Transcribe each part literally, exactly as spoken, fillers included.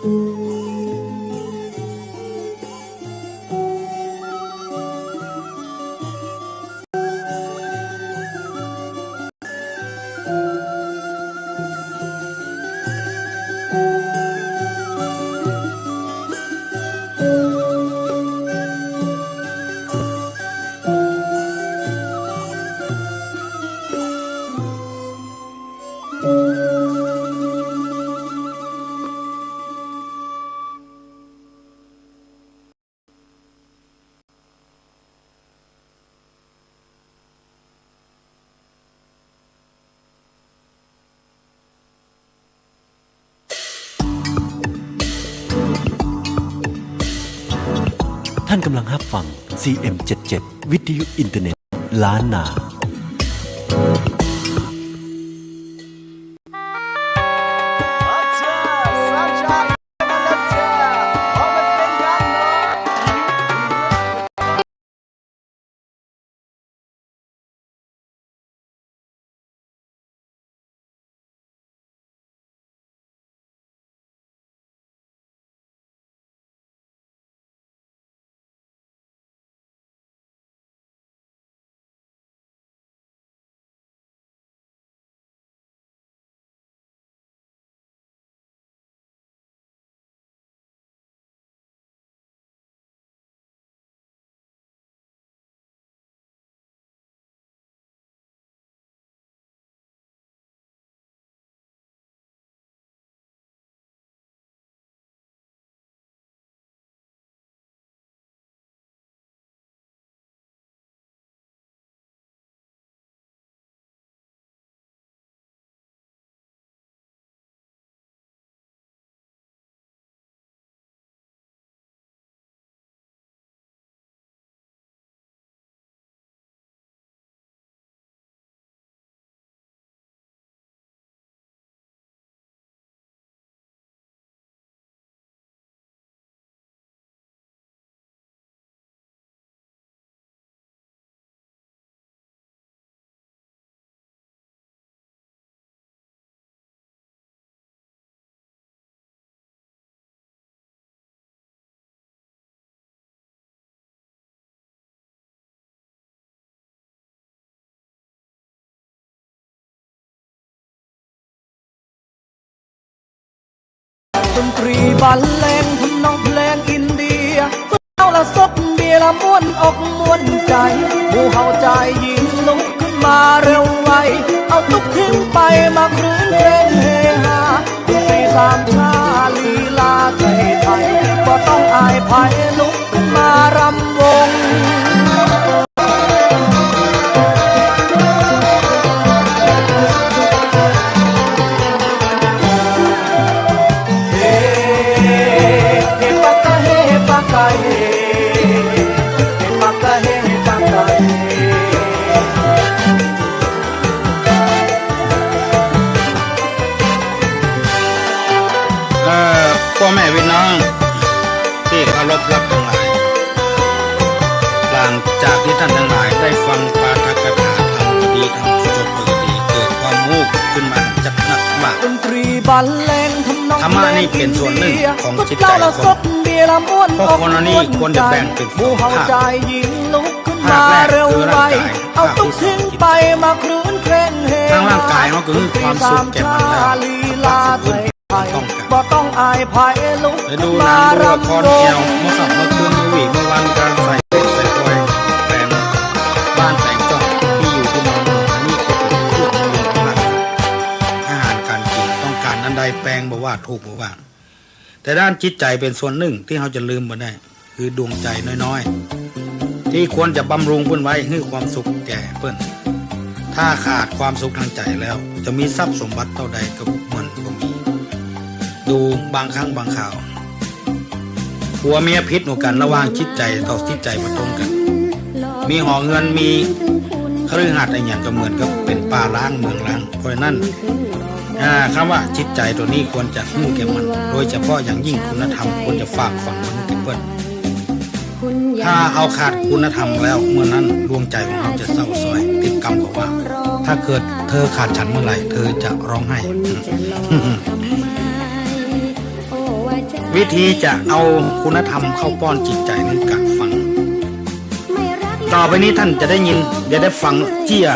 ท่านกำลังฮับฟัง ซี เอ็ม เจ็ดเจ็ด วิทยุอินเทอร์เน็ตล้านนาดนตรีบรรเลงทำนองเพลงอินเดีย สุดเศร้าละซบเบียร์ละม่วนอกม่วนใจ๋ หมู่เฮาจายหญิงลุกขึ้นมาเร็วไว เอาตุ๊กทิ้งไปมาครื้นเครงเฮฮา ดนตรีสามชาลีลาไทยๆ บ่ต้องอายใผลุกขึ้นมารำวง เอ่อ ป้อแม่ปี้น้องตี้เคารพฮักตังหลาย หลังจากตี้ต้านตังหลายได้ฟังปาฐกถาธรรมดีๆ ธรรมสวดปกติ เกิดความฮู้ขึ้นมาจักนักบ่า ดนตรีบรรเลงทำนอง ธรรมะนี่เป๋นส่วนนึ่งของจิตใจ๋คน เพราะคนอันนี้ควรจะแบ่งเป๋นสองภาค ภาคแรกคือร่างก๋าย ภาคตี้สองจิตใจ๋ ตางร่างก๋ายเฮาก็มีความสุขแก่มันแล้ว ภาคสุข บ่ต้องอายใผลุก ฤดูหนาว ฤดูละครแอ่ว เมื่อค่ำเมื่อคืน เมื่อวีเมื่อวัน ก๋านใส่เพชรใส่พลอย แป๋งบ้านแป๋งจ้อง ตี้อยู่ตี้นอน อันนี้ก็เป๋นเครื่องมือของร่างก๋าย อาหารก๋านกิ๋น ต้องก๋านอันใด แปงบ่ว่า ถูกบ่ว่า แต่ด้านจิตใจ๋เป๋นส่วนนึ่งตี้เฮาจะลืมบ่ได้ คือดวงใจ๋น้อยๆ ตี้ควรจะบำรุงเปิ้นไว้ หื้อความสุขแก่เปิ้น ถ้าขาดความสุขตางใจ๋แล้ว จะมีทรัพย์สมบัติเต้าใดก็มันบ่มี ดูบางครั้งบางคราว ผัวเมียผิดหัวกั๋น ระหว่างจิตใจ๋ต่อจิตใจ๋บ่ตรงกั๋น มีหอเฮือน มีคฤหาสน์อะหยังก็เหมือนกับเป๋นป่าร้างเมืองร้าง เพราะฉะนั้น อ่า คำว่าจิตใจ๋ตั๋วนี้ควรจะหื้อแก่มัน โดยเฉพาะอย่างยิ่งคุณธรรมควรจะฝากฝังมันแก่เปิ้น ถ้าเฮาขาดคุณธรรมแล้ว เมื่อนั้นดวงใจ๋ของเฮาจะเศร้าซ้อย ติดกำเขาว่า ถ้าเกิดเธอขาดฉันเมื่อไหร่ เธอจะร้องไห้ อืม วิธีจะเอาคุณธรรมเข้าป้อนจิตใจ๋นั้น กัดฟัง ต่อไปนี้ต้านจะได้ยิน จะได้ฟังเจี้ย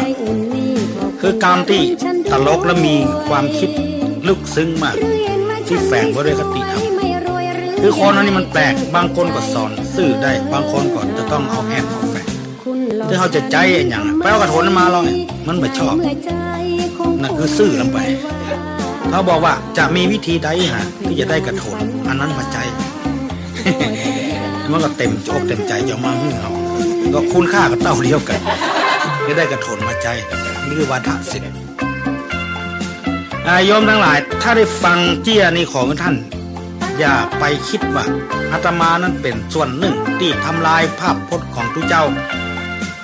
คือการตี้ตลกและมีความกึ๊ดลึกซึ้งมาก ตี้แฝงไปด้วยคติธรรม คือคนเฮานี่มันแปลก บางคนก็สอนซื่อได้ บางคนก็จะต้องเอาแอบเอาแฝง ตี้เฮาจะใจ๊อะหยัง ไปเอากระโถนมาลอง มันบ่ชอบ นั่นคือซื่อลงไป เขาบอกว่าจะมีวิธีใดหา ตี้จะได้กระโถนอันนั้นมาใจ๊ มันก็เต็มอกเต็มใจ๋จะเอามาหื้อเฮา ก็คุณค่าก็เต้าเดียวกั๋น จะได้กระโถนมาใจ๊ นี่คือวาทะศิลป์ อ่า โยมตังหลาย ถ้าได้ฟังเจี้ยนี้ของต้าน อย่าไปกึ๊ดว่าอาตมานั้นเป๋นส่วนนึ่งตี้ทำลายภาพพจน์ของตุ๊เจ้า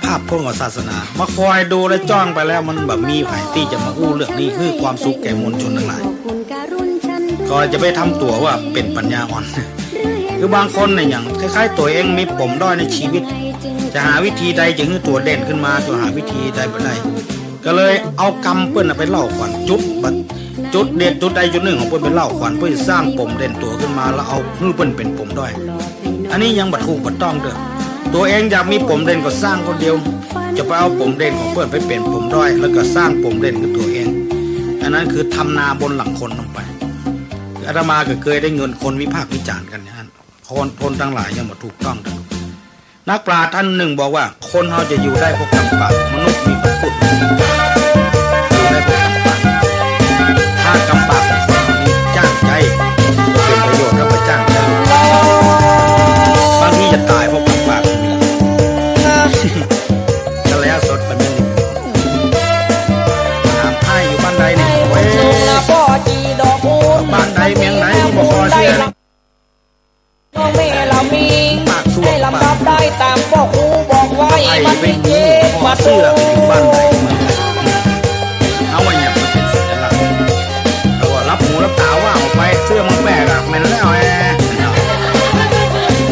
ภาพพจน์ของศาสนา มาคอยดูและจ้องไปแล้ว มันบ่มีใผตี้จะมาอู้เรื่องนี้ หื้อความสุขแก่มวลชนตังหลาย ก็จะไปทำตั๋วว่าเป๋นปัญญาอ่อน คือบางคนเนี่ย อย่างคล้ายๆ ตั๋วเองมีป๋มด้อยในชีวิต จะหาวิธีใดจะหื้อตั๋วเด่นขึ้นมา จะหาวิธีใดบ่ได้ ก็เลยเอากรรมเปิ้นน่ะไปเล่าขวัญ จุดบัด จุดเด็ดจุดใดจุดนึ่งของเปิ้นไปเล่าขวัญ เปิ้นสร้างป๋มเด่นตั๋วขึ้นมา แล้วเอาหื้อเปิ้นเป๋นป๋มด้อย อันนี้ยังบ่ถูกบ่ต้องเด้อ ตั๋วเองอยากมีป๋มเด่นก็สร้างคนเดียว จะไปเอาป๋มเด่นของเปิ้นไปเป๋นป๋มด้อย แล้วก็สร้างป๋มเด่นขึ้นตั๋วเอง อันนั้นคือทำนาบนหลังคนลงไป อาตมาก็เกยได้ยินคนวิพากษ์วิจารณ์กั๋นอย่างนั้น คน คนตังหลายยังบ่ถูกต้องเด้อ นักปราชญ์ต้านนึ่งบอกว่า คนเฮาจะอยู่ได้เพราะกรรมปาก มนุษย์มีพระคุณ อยู่ได้เพราะกรรมปาก ถ้ากรรมปากของคนเฮานี้จ้างใจ๊ เป๋นประโยชน์ แล้วก็จ้างใจ๊ บางทีจะต๋ายเพราะกรรมปาก ก็แล้วสดปันนี้ ถามใค่อยู่บ้านใดนี่ โอ้ย บ้านใดเมืองใดบ่ขอเสีย น้องแม่ละมิง ปากสวก ได้ลำดับได้ต๋ามป้อครูบอกไว้ ไอ้ มันมีเจ็ดประตู เป๋นหมู่ ขอเสื้ออยู่บ้านใดเมืองใด เอาไว้อย่างมันเป๋นสัญลักษณ์ เอาว่ารับหูรับต๋าว่าออกไป เสื้อมันแปลกอะ แม่นแล้วแหละ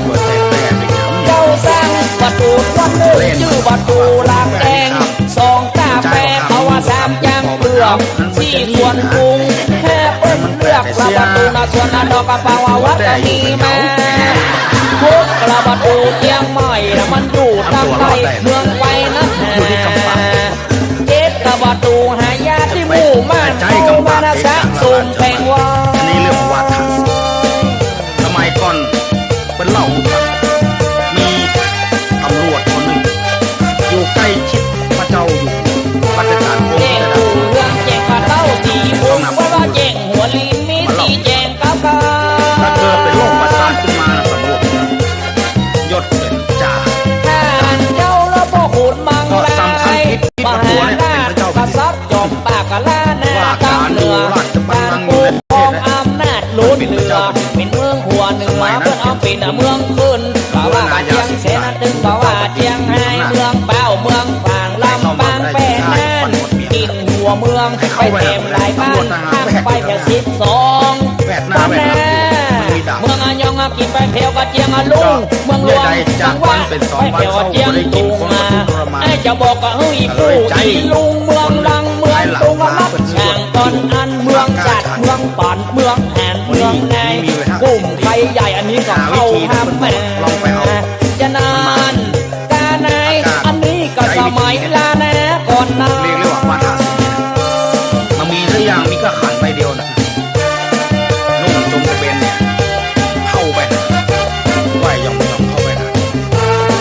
ตัวแตกแตกไปอย่าง เจ้าสร้างประตูวันหนึ่ง เล่น จื้อประตูหลักแดง สองต๋าแปะเขาว่าสามจางเปลือก สี่ส่วนกรุง ห้าเปิ้นเลือกละประตูหน้าส่วนหน้าดอกกระเป๋าวัดตะมีมา หกละประตูเจียงใหม่ละมันอยู่ตางใต้เมืองไปนะ อยู่ตี้กำปาก เจ็ดละประตูหายาตี้หมู่ม่าน ใจ๊กำปาก เขามานะสะสมแผงว่า อันนี้เรื่องวัด สมัยก่อนเปิ้นเล่าหื้อฟัง มีตำรวจคนนึ่ง อยู่ใก้ชิดพระเจ้าอยู่หัว รัชกาลองค์ที่เท่าใด แจ้งเรื่องแจ้งข้าเต้าสี่มุม ว่าแจ้งหัวลินมีสี่แจ้งกับข้า ถ้าเกิดเป๋นโรคประสาทขึ้นมานะ ตำรวจคนนั้น ยศเป๋นจ่า ท่านเจ้าและพ่อขุนมังราย ก็สำคัญผิดที่ประตูเนี่ยเป๋นพระเจ้าแผ่นดิน มหาราชกษัตริย์ จอมปากกล้านา ว่าก๋านอยู่ราชบัลลังก์อยู่ในประเทศเนี่ย อำนาจล้นเหลือ เป๋นเมืองหัวเหนือ เปิ้นเอาเป๋นเมืองขึ้น บ่าว่าเจียงแสนตึง บ่าว่าเจียงฮาย เมืองเป้า เมืองฝาง ลำปาง แป้นาน กิ๋นหัวเมือง ไปแถมหลายบ้าน ข้ามไปแถวสิบสอง แวดหน้าแวดหลัง มันมีดาบ เมืองอะยองอะกิ๋นไปแถวกะเจียงอะลุง เมืองหลวง จากวันเป๋นสองวัน ไปแถวกะเจียงตุงอะ ไอ้จะบอกกะหื้ออีปู่อีลุง เมืองลังเมืองตุงอะมัดฉางตอนอัน เมืองจัด เมืองปัน เมืองแหน เมืองนาย กลุ่มไทยใหญ่อันนี้ก็เข้าห้ามแม่ จะนาน กาไหน อันนี้ก็สมัยล้านนาก่อนนะ เรียกได้ว่าวาทะศิลป์นะ มันมีสักอย่าง มีกะขันใบเดียวนะ นุ่งจงกระเบนเนี่ย เข้าไปนะ ไหว้หย่องๆเข้าไปนะ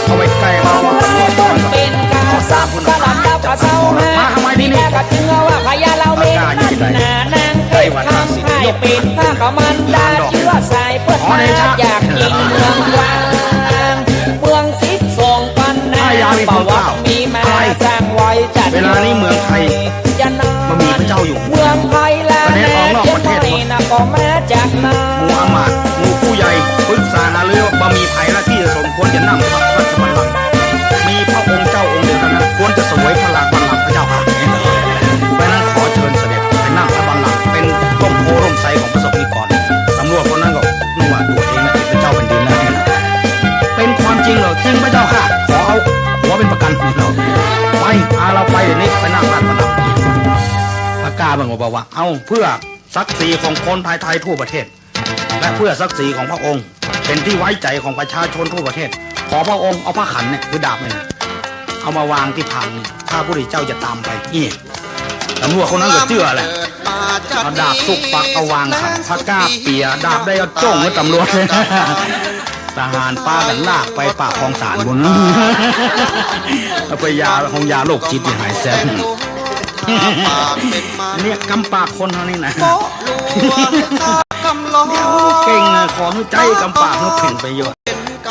เข้าไปใก้ มาว่า เปิ้นเป๋นกษัตริย์ สลับกับกะเซ้าฮะ มาทำไมตี้นี่ กะจึงว่าพญาลาวเมนนั่นนา นางเทพคำไพร่เป๋นพระกะมันดา เจื้อสายเปิ้นมาจากจีนเมืองกวาง เมืองสิบสองปันนา ประวัติมีมาสร้างไว้จัด เวลานี้เมืองไทย จะนาน บ่มีพระเจ้าอยู่หัว เมืองไทยลาวนา เจียงใหม่นะก็มาจากนา หมู่อำมาตย์ หมู่ผู้ใหญ่ ปรึกษาหารือว่าบ่มีใผละตี้จะสมควรจะนั่งพระราชบัลลังก์ มีพระองค์เจ้าองค์เดียวเต้านั้น ควรจะเสวยพระราชบัลลังก์พระเจ้าค่ะ เพราะฉะนั้นขอเชิญเสด็จไปนั่งพระบัลลังก์ เป๋นร่มโพธิ์ร่มไทรของพระสงฆ์นิกร ตำรวจคนนั้นก็นึกว่าตั๋วเองน่ะเป๋นเจ้าแผ่นดินแล้ว เป๋นความจริงเหรอ จริงพระเจ้าค่ะ ขอเอาหัวเป๋นประกั๋น ไป พาเฮาไปเดี๋ยวนี้ ไปนั่งราชบัลลังก์ พระกล้าเปิ้นก็บอกว่า เอ้า เพื่อศักดิ์ศรีของคนไทยๆทั่วประเทศ และเพื่อศักดิ์ศรีของพระองค์ เป็นที่ไว้ใจของประชาชนทั่วประเทศ ขอพระองค์เอาพระขันเนี่ย คือดาบเนี่ยนะ เอามาวางตี้พานนี่ ข้าพุทธเจ้าจะตามไป นี่ ตำรวจคนนั้นก็เจื้อแหละ เอาดาบสุกปัก เอาวางขัน ผ้าก้าเปีย ดาบได้เอาจ้งไว้ตำรวจ ทหารปากั๋นลากไปปากคลองสานปู๊น เอาไปยา ของยาโรคจิตนี่หายแซบ เนี่ยกำปากคนเฮานี่นะ เนี่ยเก่งนะ ขอหื้อใจ๊กำปากหื้อเพ่งประโยชน์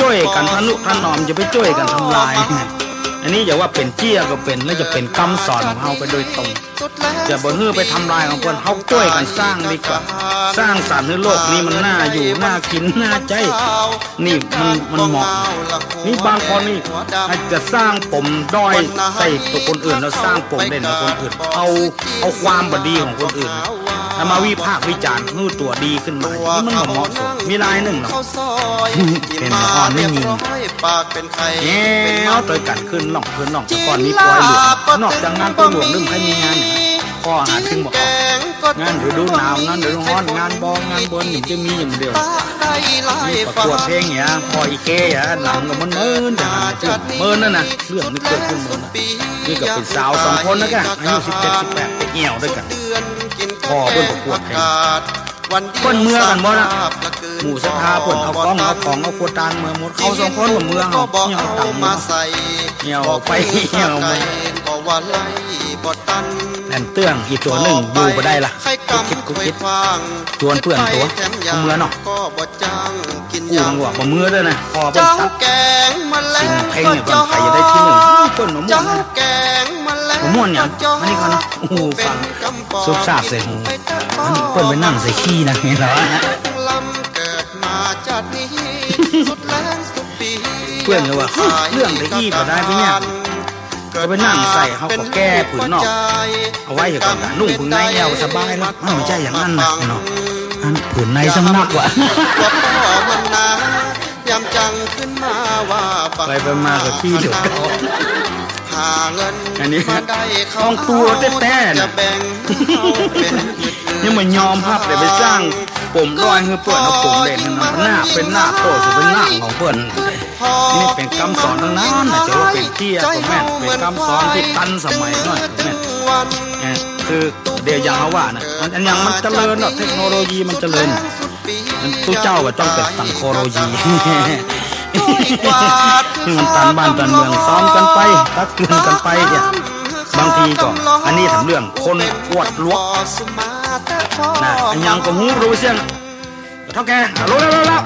จ้วยกั๋นทะนุถนอม จะไปจ้วยกั๋นทำลาย อันนี้อย่าว่าเป๋นเจี้ยก็เป๋น แล้วจะเป๋นกำสอนของเฮาไปโดยตรง จะบ่หื้อไปทำลายของเปิ้น เฮาจ้วยกั๋นสร้างดีกว่า สร้างสรรค์หื้อโลกนี้มันน่าอยู่ น่ากิ๋น น่าใจ๊ นี่มัน มันเหมาะ นี่บางคนนี่อาจจะสร้างปมด้อยใส่ตั๋วคนอื่น แล้วสร้างปมเด่นกับคนอื่น เอา เอาความบ่ดีของคนอื่น แล้วมาวิพากษ์วิจารณ์หื้อตั๋วดีขึ้นมา นี่มันบ่เหมาะสม มีรายนึ่งเนาะ เป๋นอ่อนไม่มี แง่วตวยกั๋นขึ้นล่องขึ้นล่อง แต่ก่อนมีปอยหลวง นอกจากงานปอยหลวงนึ่งใค่มีงานเนี่ย ข้อหาซึ่งบ่ออก งานฤดูหนาว งานฤดูฮ้อน งานบ่ งานบน นี่จะมีอย่างเดียว มีประกวดเพลงเนี่ย ปอยอีเก้เนี่ย หนังก็มันเมิน แต่หันเมินนั่นนะ เรื่องนี้เกิดขึ้นเมินนะ นี่ก็เป๋นสาวสองคนนะกะ อายุสิบเจ็ด สิบแปด ไปเอี่ยวตวยกั๋น พ่อเปิ้นประกวดเพลง เปิ้นเมือกั๋นหมดอะ หมู่ศรัทธาเปิ้นเอาของ เอาของ เอาขวดตางเมือหมด เขาสองคนบ่เมือ เอาเนี่ย เอาตังค์มาใส่ เนี่ย เอาไป เนี่ย เอามา แหลมเตื้อง อีกตั๋วนึ่งอยู่บ่ได้ละ กุ๊กคิด กุ๊กคิด จวนเปื้อนตั๋ว เอาเมือเนาะ กู้มันว่าบ่เมือตวยนะ พ่อเปิ้นตัดสินเพ่งเนี่ยก่อน ใผจะได้ตี้นึ่ง เปิ้นบ่ม่วนนะ บ่ม่วนเนี่ย อันนี้ก่อนนะ โอ้โห ฟัง ซุบซาบใส่หู อันนี้เปิ้นไปนั่งใส่ขี้นะ เห็นเหรอ เปิ้นก็ว่า เรื่องตะอี้บ่ได้ไปเนี่ย ก็ไปนั่งใส่ เฮาก็แก้ผืนนอก เอาไว้เถอะก่อน นุ่งผืนในแอวสบายแล้ว อ้าว ไม่ใช่อย่างนั้นนะเนาะ อันผืนในสำนักว่ะ ไปไปมาก็ขี้เหลือเก่า อันนี้ต้องตัวแต๊ๆ นะ ยังบ่ยอมพับเลย ไปสร้างปมด้อยหื้อเปิ้น เอาปมเด่นนั่นนะ หน้าเป๋นหน้าโต้ เป๋นหน้าของเปิ้น นี่เป๋นกำสอนตังนั้นนะ จะว่าเป๋นเตี้ยก็แม่น เป๋นกำสอนตี้ตันสมัยหน้อยก็แม่น เนี่ย คือเดี๋ยวอย่างเฮาว่านะ มัน อันอย่างมันเจริญเนาะ เทคโนโลยีมันเจริญ มันตุ๊เจ้าก็ต้องเป๋นสังโคโลยี มันตันบ้านตันเมือง สอนกั๋นไป ตักเตือนกั๋นไปเนี่ย บางทีก็ อันนี้ถามเรื่องคนอวดหลวงนะ อันอย่างก็ฮู้รู้เสี้ยง เฒ่าแก่ อ่ะ รู้แล้ว รู้แล้ว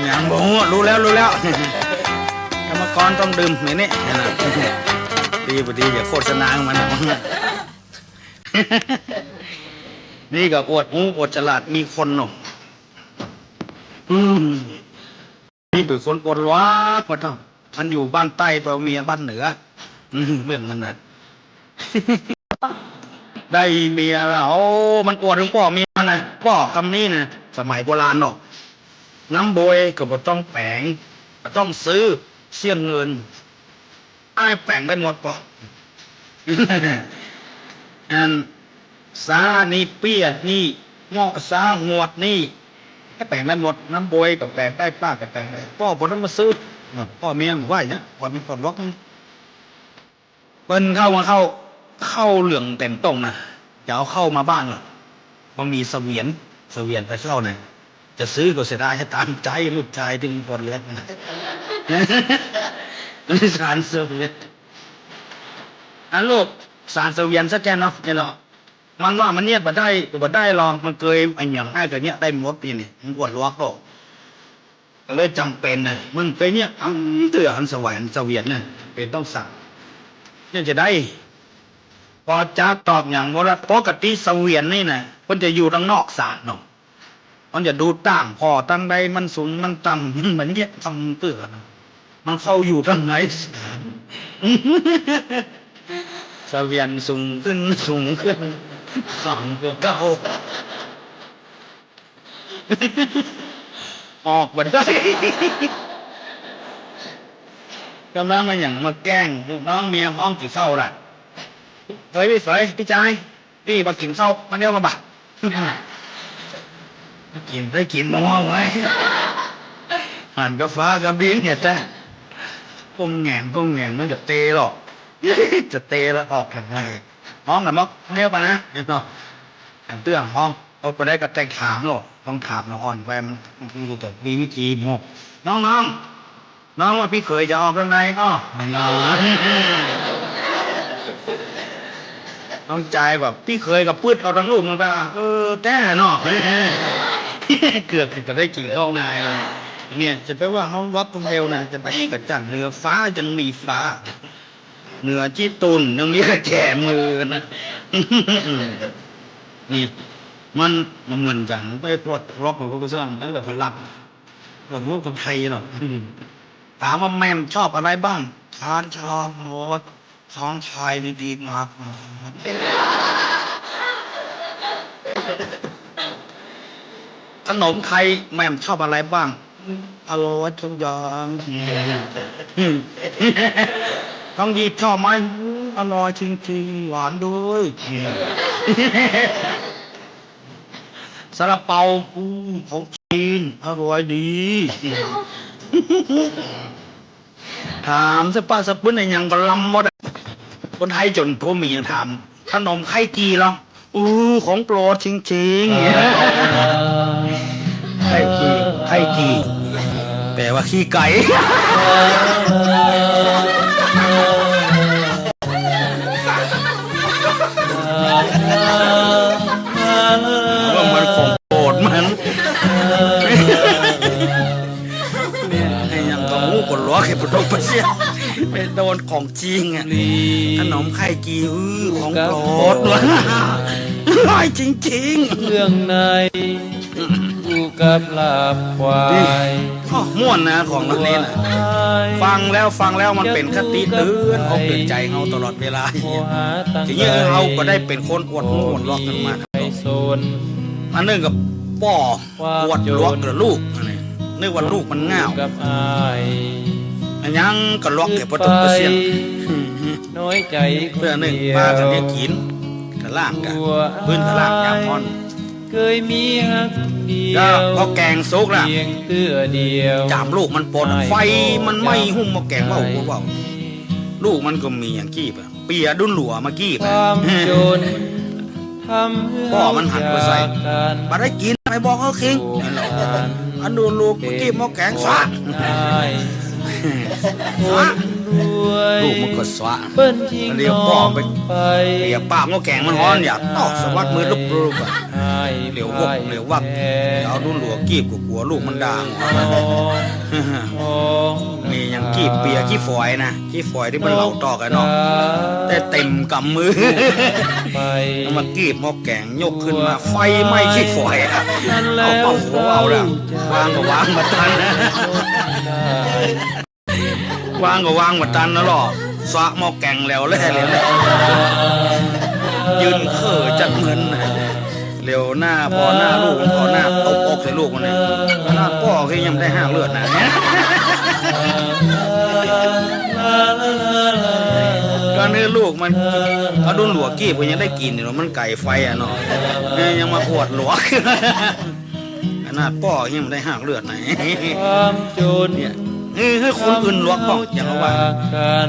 ยังบ่ฮู้ รู้แล้ว รู้แล้ว กรรมกรต้องดื่ม นี่ นี่ ดีบ่ดี อย่าโฆษณามัน นี่ก็อวดฮู้ อวดฉลาด มีคนเนาะ อืม นี่เป๋นคนอวดหลวง ว่าเถาะ มันอยู่บ้านใต้ ผัวเมียบ้านเหนือ อืม เรื่องมันน่ะ ได้เมียแล้ว โอ้ มันอวดถึงป้อเมียนะ ป้อกำนี้นะ สมัยโบราณเนาะ น้ำบวยก็บ่ต้องแป๋ง บ่ต้องซื้อ เสี้ยเงิน อ้ายแป๋งได้หมดป้อ อัน สานี่ เปี้ยนี่ เงาะสาหวดนี่ อ้ายแป๋งได้หมด น้ำบวยก็แป๋งได้ ป้าก็แป๋งได้ ป้อบ่ต้องมาซื้อ ป้อเมียว่าอย่างเนี้ย ป้อเมียก็ล็อก เปิ้นเข้ามาเข้า เข้าเหลืองเต็มตรงนะ จะเอาเข้ามาบ้านเหรอ มันมีเสวียน เสวียนไปเข้าเนี่ย จะซื้อก็เสียดาย ให้ตามใจ๊ลูกจายตึงคนเล็กนะ สารเสวียน อันลูก สารเสวียนสักแกนเนาะ เนี่ยเนาะ มันว่ามันเยียะบ่ได้ บ่ได้หรอก มันเกยอะหยังอ้ายก็เยียะได้หมดนี่ นี่ มันอวดหลวงก็ ก็เลยจ๋ำเป๋นนะ มันเป๋นเนี่ย อันเตื้ออันเสวียน เสวียนเนี่ย เป๋นต้องสั่ง เนี่ยจะได้ ปอจ๊าดตอบหยังบ่ได้ ปกติเสวียนนี่นะ เปิ้นจะอยู่ตางนอกศาลเนาะ มันจะดูต้างผ่อตางใด มันสูงมันต่ำ มันเยียะอันเตื้อนะ มันเข้าอยู่ตางไหน เสวียนสูงขึ้น สูงขึ้น สูงกว่าเก่า ออกบ่ได้ ก่ำลังมาหยังมาแกล้งลูกน้องเมียฮ้องกิ๋นข้าวล่ะ เฮ้ย พี่เสย พี่จาย ปี้บ่ากิ๋นข้าว มาเดี๋ยวก่อนบ่า กิ๋นได้กิ๋นบ่าเว้ย หันกาฟ้ากาบินเนี่ยแต๊ ก้มแหงนก้มแหงน มันจะเตะหรอก จะเตะแล้วออกทางไหน ฮ้องกั๋นบ่า เดี๋ยวก่อนนะ เนาะ หันเตื้องฮ้อง เอาไปได้ก็แต่งถามหรอก ต้องถามน้องอ่อนแวม มันมีวิธี น้องๆ น้องว่าปี้เขยจะออกตางไหนอ้อ น้องจายว่าปี้เขยก็ปื๊ดเอาตังลูกมันไป เออ แต๊เนาะ เกือบจะได้กิ๋นข้าวนายแล้ว เนี่ย จะไปว่าเฮาวัดตรงเอวนะ จะไปกระจั่นเหนือฟ้ายังมีฟ้า เหนือจี้ตุ่นยังมีกระแจมือนะ นี่ มัน มันเหมือนกั๋น ไปปลดล็อกของพวกเจ้า นั่นแหละพลัง แบบพวกคนไทยเนาะ อืม ถามว่าแม่มชอบอะไรบ้าง ทานชอบโหด ของไทยดีๆ มาก ขนมไทยแม่มชอบอะไรบ้าง อร่อยทุกอย่าง อืม ทองหยิบชอบไหม อร่อยจริงๆ หวานด้วย ซาลาเปา อู้ ของจีน อร่อยดี ถามสะปะสะปื้นอะหยังก็ลำหมดอะ คนไทยจ๋นผัวเมียถาม ขนมไข่จี่เหรอ อู้ ของโปรดจริงๆ ไข่จี่ ไข่จี่ แปลว่าขี้ไก่ ว่ามันของโปรดมัน เนี่ย ไอ้หยังก็อู้ คนหลวง ไอ้ปะโดนปะเสี้ย ไปโดนของจริงอะ ขนมไข่จี่ อื้อ ของโปรดว่ะ อร่อยจริงๆ เครื่องใน อยู่กับลาบควาย อ้อ ม่วนนะ ของเหล่านี้นะ ฟังแล้ว ฟังแล้วมันเป๋นคติเตื๋อนอกเตื๋อนใจ๋เฮาตลอดเวลา ทีนี้เฮาก็ได้เป๋นคนอวดฮู้อวดลวกกั๋นมา อันนึ่งก็ป้ออวดลวกกับลูก นึกว่าลูกมันง่าว อันหยังก็ลวกแต่ปะตกปะเสี้ยง เตื้อนึ่งปากั๋นหื้อกิ๋น กะล้างกะ ปื้นกะล้างยามฮ้อน ก็พอแก๋งสุกละ จามลูกมันปน ไฟมันไหม้หุ้มหม้อแก๋ง ว้าว ว้าว ลูกมันก็มีอย่างกี้ปะ เปียดุ้นหลัวมากี้ปะ ป้อมันหันไปใส่ บ่ได้กิ๋น ไปบอกเฮาคิง อันดูลูกมากี้หม้อแก๋ง สวะ สวะ ลูกมันก็สวะ เดี๋ยวป้อไป เดี๋ยวปากหม้อแก๋งมันฮ้อน อย่าตอกสะบัดมือลุกๆ อะ เหลียววกเหลียววัก เอาดุ้นหลัวกีบ กั๋วๆ ลูกมันด่าง มีอย่างกีบเปียขี้ฝอยนะ ขี้ฝอยตี้มันเหลาตอกกั๋นเนาะ แต่เต็มก๋ำมือ เอามากีบหม้อแก๋ง ยกขึ้นมา ไฟไหม้ขี้ฝอยอะ เอาป้อหัวเอาแล้ว วางก็วางบ่ตัน วางก็วางบ่ตันนะหล่อ สวะหม้อแก๋งแล้วแหละ เหลียวนะ ยืนเข่อจัดเหมือน เหลียวหน้าผ่อหน้าลูก ผ่อหน้าตบอกใส่ลูกมันเนี่ย ขนาดป้อก็ยังได้ห้ามเลือดนะ ก็เนื้อลูกมัน เอาดุ้นหลัวกีบก็ยังได้กิ๋นอยู่เนาะ มันไก๋ไฟอะเนาะ เนี่ยยังมาอวดหลัว ขนาดป้อยังได้ห้ามเลือดไหน ความจน เนี่ย เออ หื้อคนอื่นหลวกพ่อง อย่างว่า เออ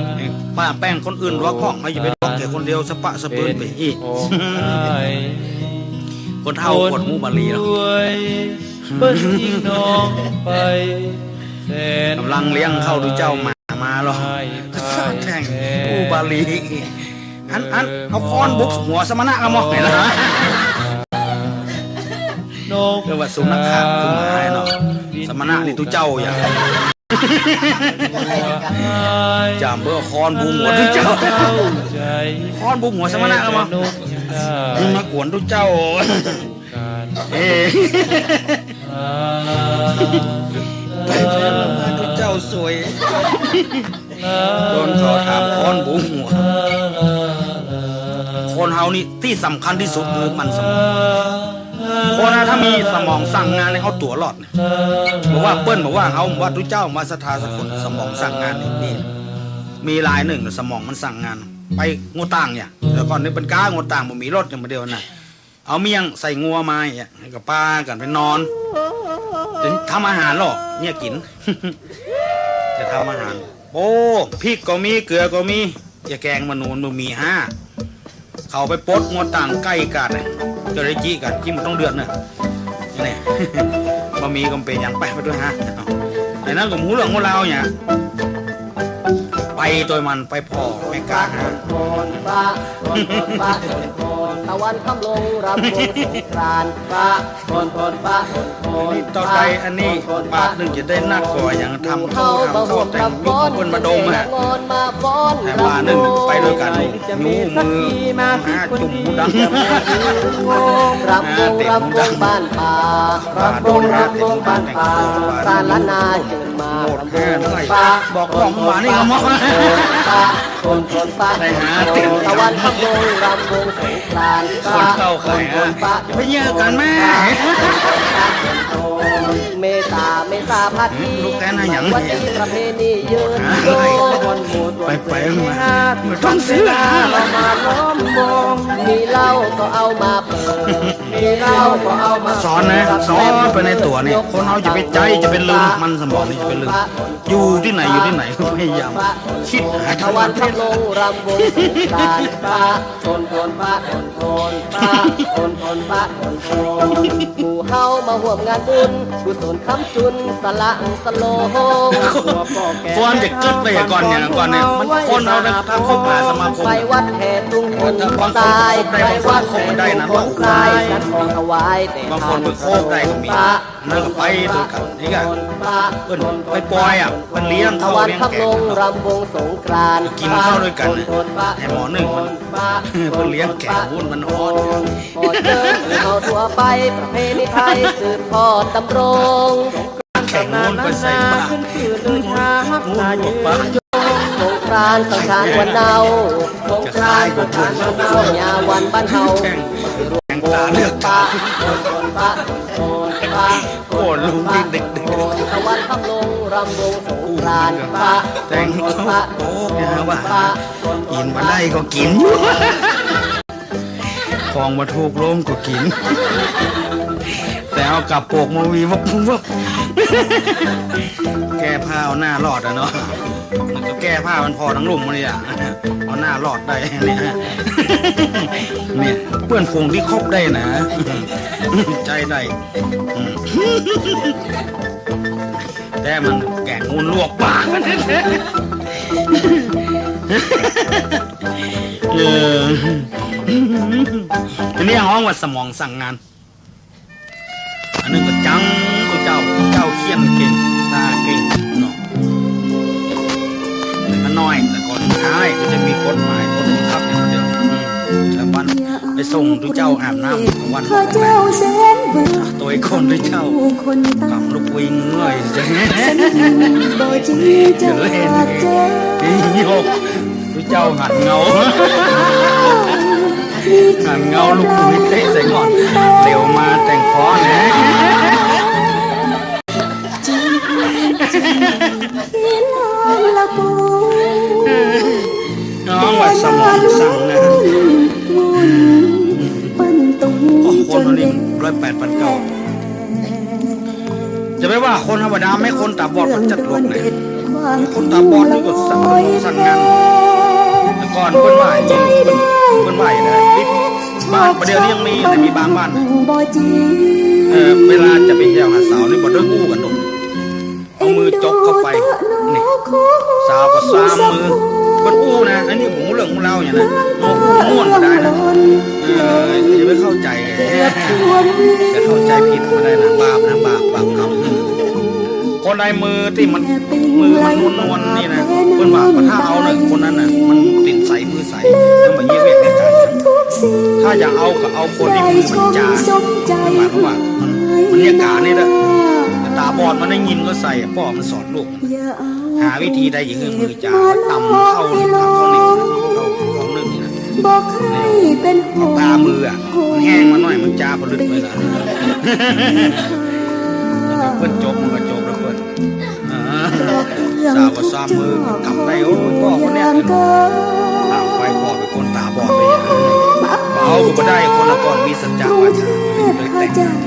ป้าแป้งคนอื่นหลวกพ่อง เฮาอย่าไปหลวกแต่คนเดียว สะปะสะเปินไปอี้ คนเฒ่าปวดหูบ่าหลีเนาะ เปิ้นทิ้งน้องไป ก๋ำลังเลี้ยงข้าวดูเจ้าหมามาหรอ แข่งหูบ่าหลี อัน อัน เอาค้อนบุกหัวสมณะละหมอ เรียกว่าสุนัขขาดคือหมาเนาะ สมณะนี่ตุ๊เจ้าอย่าง จ่ามเบ้อค้อนบุกหัวตุ๊เจ้า ค้อนบุกหัวสมณะละหมอ มึงมากวนตุ๊เจ้า เอ้ย ตุ๊เจ้าสวย โดนเขาถามค้อนบุกหัว คนเฮานี่ตี้สำคัญตี้สุดคือมันสมอง คนนะถ้ามีสมองสั่งงานในเอาตั๋วรอดเนี่ย บอกว่าเปิ้นบอกว่าเฮาบอกว่าตุ๊เจ้ามาศรัทธาสักคนสมองสั่งงานนี่ นี่ มีรายนึ่งสมองมันสั่งงาน ไปงัวต่างเนี่ย แต่ก่อนนี้เปิ้นก้างัวต่าง บ่มีรถอย่างเดียวนะ เอาเมี่ยงใส่งัวมาเนี่ย ก็ปากั๋นไปนอน จะทำอาหารลอเนี่ยกิ๋น จะทำอาหาร โอ้ พริกก็มี เกลือก็มี จะแกงมะนูนบ่มีฮ้า เขาไปปลดงัวต่างใก้กั๋นนะ จะได้จี้กั๋น จี้มันต้องเดือดนะ นี่ บ่มีก็บ่เป๋นหยัง ไป ไปตวยฮะ ไอ้นั้นก็บ่ฮู้เรื่องฮู้ราวเนี่ย ไปตวยมัน ไปผ่อแม่ก๊าฮะ ตะวันค่ำลงรำวงสงกรานต์ อันนี้เต้าใด อันนี้บาทนึ่งจะได้นักกว่าอย่างทำข้าว ทำข้าวแต่งยุคเปิ้นมาดมฮะ แต่บาทนึ่งไปตวยกั๋น ยู้มือหาจุ่มหูดัง หาเต็มหูดัง บาทโดนหาเต็มหูดังแต่งตัวบาทนึ่ง โหดแค่ไหน บอกของหวานนี่ก็มอง ไปหาเต็มตะวันค่ำลงรำวงสงกรานต์ คนเก่าใครฮะ ไปเยี่ยมกั๋นแม่ เมษา เมษาพัดดี ลูกแกน่าหยัง วันนี้ประเพณียืนยง ไปไปมา บ่ต้องซื้อ เรามาล้อมวง มีเหล้าก็เอามาเปิด มีเหล้าก็เอามา สอนนะ สอนไปในตั๋วนี่ คนเฮาจะไปใจ๊ จะไปลืม มันสมองนี่จะไปลืม อยู่ตี้ไหน อยู่ตี้ไหน พยายามคิดหาตะวันค่ำลงรำวงสงกรานต์ โทนโทนปะโทนโทนปะโทนโทนปะโทนโทน หมู่เฮามาฮ่วมงานบุญ กุศลค้ำจุนสละสโลง ควรจะกึ๊ดไปก่อนเนี่ย ก่อนเนี่ย มันคนเฮานะ ถ้าคบหาสมาคม ไปวัดแห่ตุง ถ้าบางคนคบได้ บางคนคบบ่ได้นะ ไปวัดแห่ตุง สาย ฉันขอถวายแต่ บางคนไปคบได้ก็มี อันนั้นก็ไปตวยกั๋น นี่ก็เปิ้นไปปอยอ่ะ เปิ้นเลี้ยงข้าวเลี้ยงแกง ตะวันค่ำลงรำวงสงกรานต์ กิ๋นข้าวตวยกั๋นน่ะ ไอ้หม้อนึ่งมัน เปิ้นเลี้ยงแกงวุ้นมันฮ้อน ขอเชิญเฮาทั่วไป ประเพณีไทยสืบทอดดำรง แกงวุ้นไปใส่บาตร วุ้นหมกปลา สงกรานต์สังสรรค์วันเนา สงกรานต์สังสรรค์วันเนา ยาวันบ้านเฮา แข่ง แข่งตาเลือกตา โอ้ ลุงนี่เด็กๆ ตะวันค่ำลงรำวงสงกรานต์ แต่งโต๊ะเนี่ยว่า กิ๋นบ่ได้ก็กิ๋นอยู่ ของบ่ถูกโลงก็กิ๋น แต่เอากระโปรงมาวีวับวับ แก้ผ้าเอาหน้ารอดอะเนาะ มันก็แก้ผ้ามันผ่อตังลุ่มมาเลยอะ เอาหน้ารอดได้เนี่ย เนี่ย เปื้อนฝูงตี้คบได้นะ ใจ๊ได้ อืม แต่มันแกงวุ้นลวกปลา เออ อันนี้ฮ้องว่าสมองสั่งงาน อันนั้นก็จัง ตุ๊เจ้า ตุ๊เจ้าเขียนเก่ง ตาเก่งเนาะ แต่ก็น้อย แต่ก่อนอ้ายก็จะมีกฎหมายกฎบังคับอย่างเดียว อืม แต่วันไปส่งตุ๊เจ้าอาบน้ำวัน ข้าเจ้าแสนเบื่อ ตัวคนตุ๊เจ้า คนตา ทำลูกวิ่งเงย บ่จีจะขาดใจ โยก ตุ๊เจ้าหันเงา หันเงาลูกปุยเตะใส่ก่อน เหลียวมาแต่งฟ้อนแหนะ ฮ้องว่าสมองสั่งนะ โอ้ คนอันนี้ร้อยแปดพันเก้า จะไปว่าคนธรรมดา แม้คนต๋าบอดมันจัดหลวกนะ คนต๋าบอดนี่ก็สั่ง สั่งงาน แต่ก่อนเปิ้นว่าอย่างนี้ เปิ้น เปิ้นว่าอย่างนี้นะ บาง ประเดี๋ยวนี้ยังมีนะ มีบางบ้านนะ เออ เวลาจะไปแอ่วหาสาวนี่บ่ได้อู้กั๋นดอก เอามือจกเข้าไป นี่ สาวก็ซ้ำมือ เปิ้นอู้นะ อันนี้ผมฮู้เรื่องฮู้ราวอย่างนะ มาอู้ม่วนก็ได้นะ เออ อย่าไปเข้าใจ๋ จะเข้าใจ๋ผิดบ่ได้นะ บาปนะ บาป บาปกรรม คนใดมือตี้มัน มือมันนวลๆ นี่นะ เปิ้นว่าถ้าเอาเนี่ย คนนั้นน่ะ มันติดใสมือใส มันบ่เยียะเวียกเยียะก๋าน ถ้าจะเอาก็เอาคนตี้มือมันจ๋า หมายความว่ามัน มันเยียะก๋านนี่แหละ ต๋าบอดมันได้ยินก็ใส่ ป้อมันสอนลูก หาวิธีใดอย่าหื้อมือจ๋า ตำข้าวนี่ ตำข้าวเหนียว ข้าว ข้าวนึ่งนี่นะ บ่เคยเป็นห่วง ต๋ามืออะ มันแห้งมาหน่อย มันจ๋าผลึกเลยล่ะ เปิ้นจก มันก็จกแล้วเปิ้น อ่า สาวก็ซ้ำมือ กำได้ โอ้ย ป้อคนเนี้ย ถาม ไป ป้อเป๋นคนต๋าบอดไป เอาก็บ่ได้ คนละก่อนมีสัจจะวาจา เลยแต่งงาน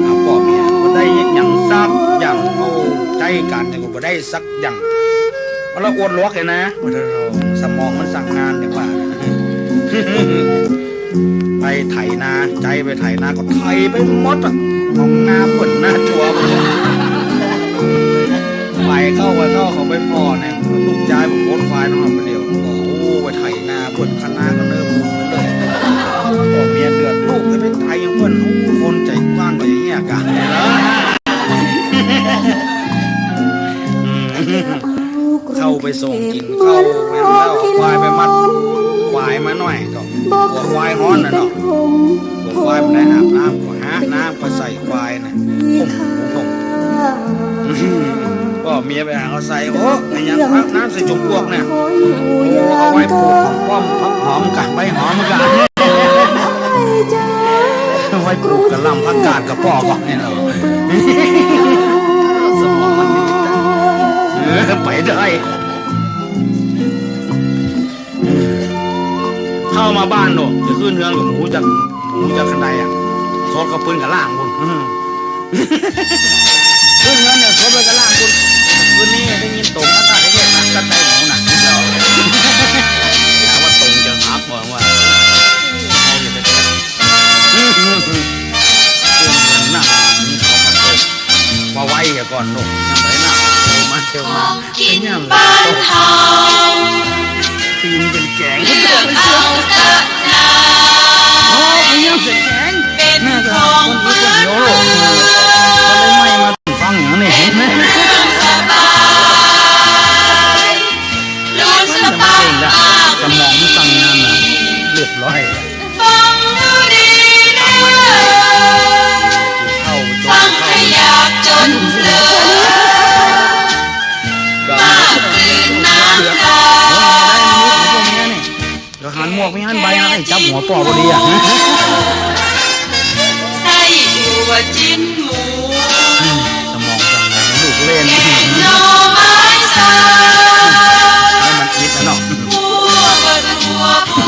เอาป้อเมียบ่ได้หยังสักอย่าง เอาใจ๊กั๋นเนี่ยก็บ่ได้สักอย่าง เอาละอวดหลวกเลยนะ สมองมันสั่งงานเนี่ยว่า ไปไถนา ใจ๊ไปไถนาก็ไถไปหมดอะ ของนาเปิ้นนาจั่วหมด ไปเข้า ไปเข้า เขาไปผ่อเนี่ย ลูกจายบอกโคตรควายน้องไปเดียว โอ้โห ไปไถนาเปิ้นคะนาก็เริ่มเลย ป้อเมียเดือด ลูกจะไปไถอย่างเปิ้น โอ้โห คนใจ๋กว้างก็อย่างเงี้ยกั๋น เข้าไปส่งกิ๋นข้าว แม่นแล้ว ควายไปมัด ควายมาหน่อยก็ กั๋วควายฮ้อนน่ะเนาะ กั๋วควายมันได้อาบน้ำ ก็หาน้ำก็ใส่ควายน่ะ ผม ผม ป้อเมียไปหาเอาใส่ โอ้ ไอ้ยังอาบน้ำใส่จมปลวกเนี่ย โอ้ เอาไว้ปลูกหอมป้อม ผักหอมกั๋น ใบหอมกั๋น ไว้ปลูกกะหล่ำผักกาดกะป้อก่อนเนี่ยเนาะ สมองมันดีจัง เออ ไปได้ เข้ามาบ้านโน่น จะขึ้นเฮือนก็บ่ฮู้จัก บ่ฮู้จักขั้นใดอะ สดก็ปืนกะล่างพุ้น ขึ้นเฮือนเนี่ย สดไปกะล่างพุ้น คืนนี้ได้ยินตงแล้วก็ได้เฮ็ดหนังตัดใจหมูหนัง ถามว่าตงจะหักบ่ว่า เอาอย่าไปเฮ็ด เรื่องเงินน่ะ มีเขามาเฮ็ด ว่าไว้อย่าก่อนลูก ยังบ่ได้นับ โอ้ มาเที่ยวมา กิ๋นบ้านเฮา ตีนเป๋นแก๋ง เลือกเอาเต๊อะนา โอ้ ตีนเป๋นแก๋ง เป๋นของเมือง คนได้ไหม้มาฟังอย่างนี้ สบาย รู้สบายมาก สมองมันสั่งงานนะ เรียบร้อย ฟังดูดีเน่อ ฟังขยากจนเพลิน มาตื่นน้ำตา เดี๋ยวหันหมวกไปหันใบนะ ไอ้จับหัวป้อพอดีอะ ไส้อั่วจิ๊นหมู อืม สมองสั่งงาน ลูกเล่น แกงหน่อไม้สับ ให้มันคิดนะเนาะ หัวก็ถั่วพู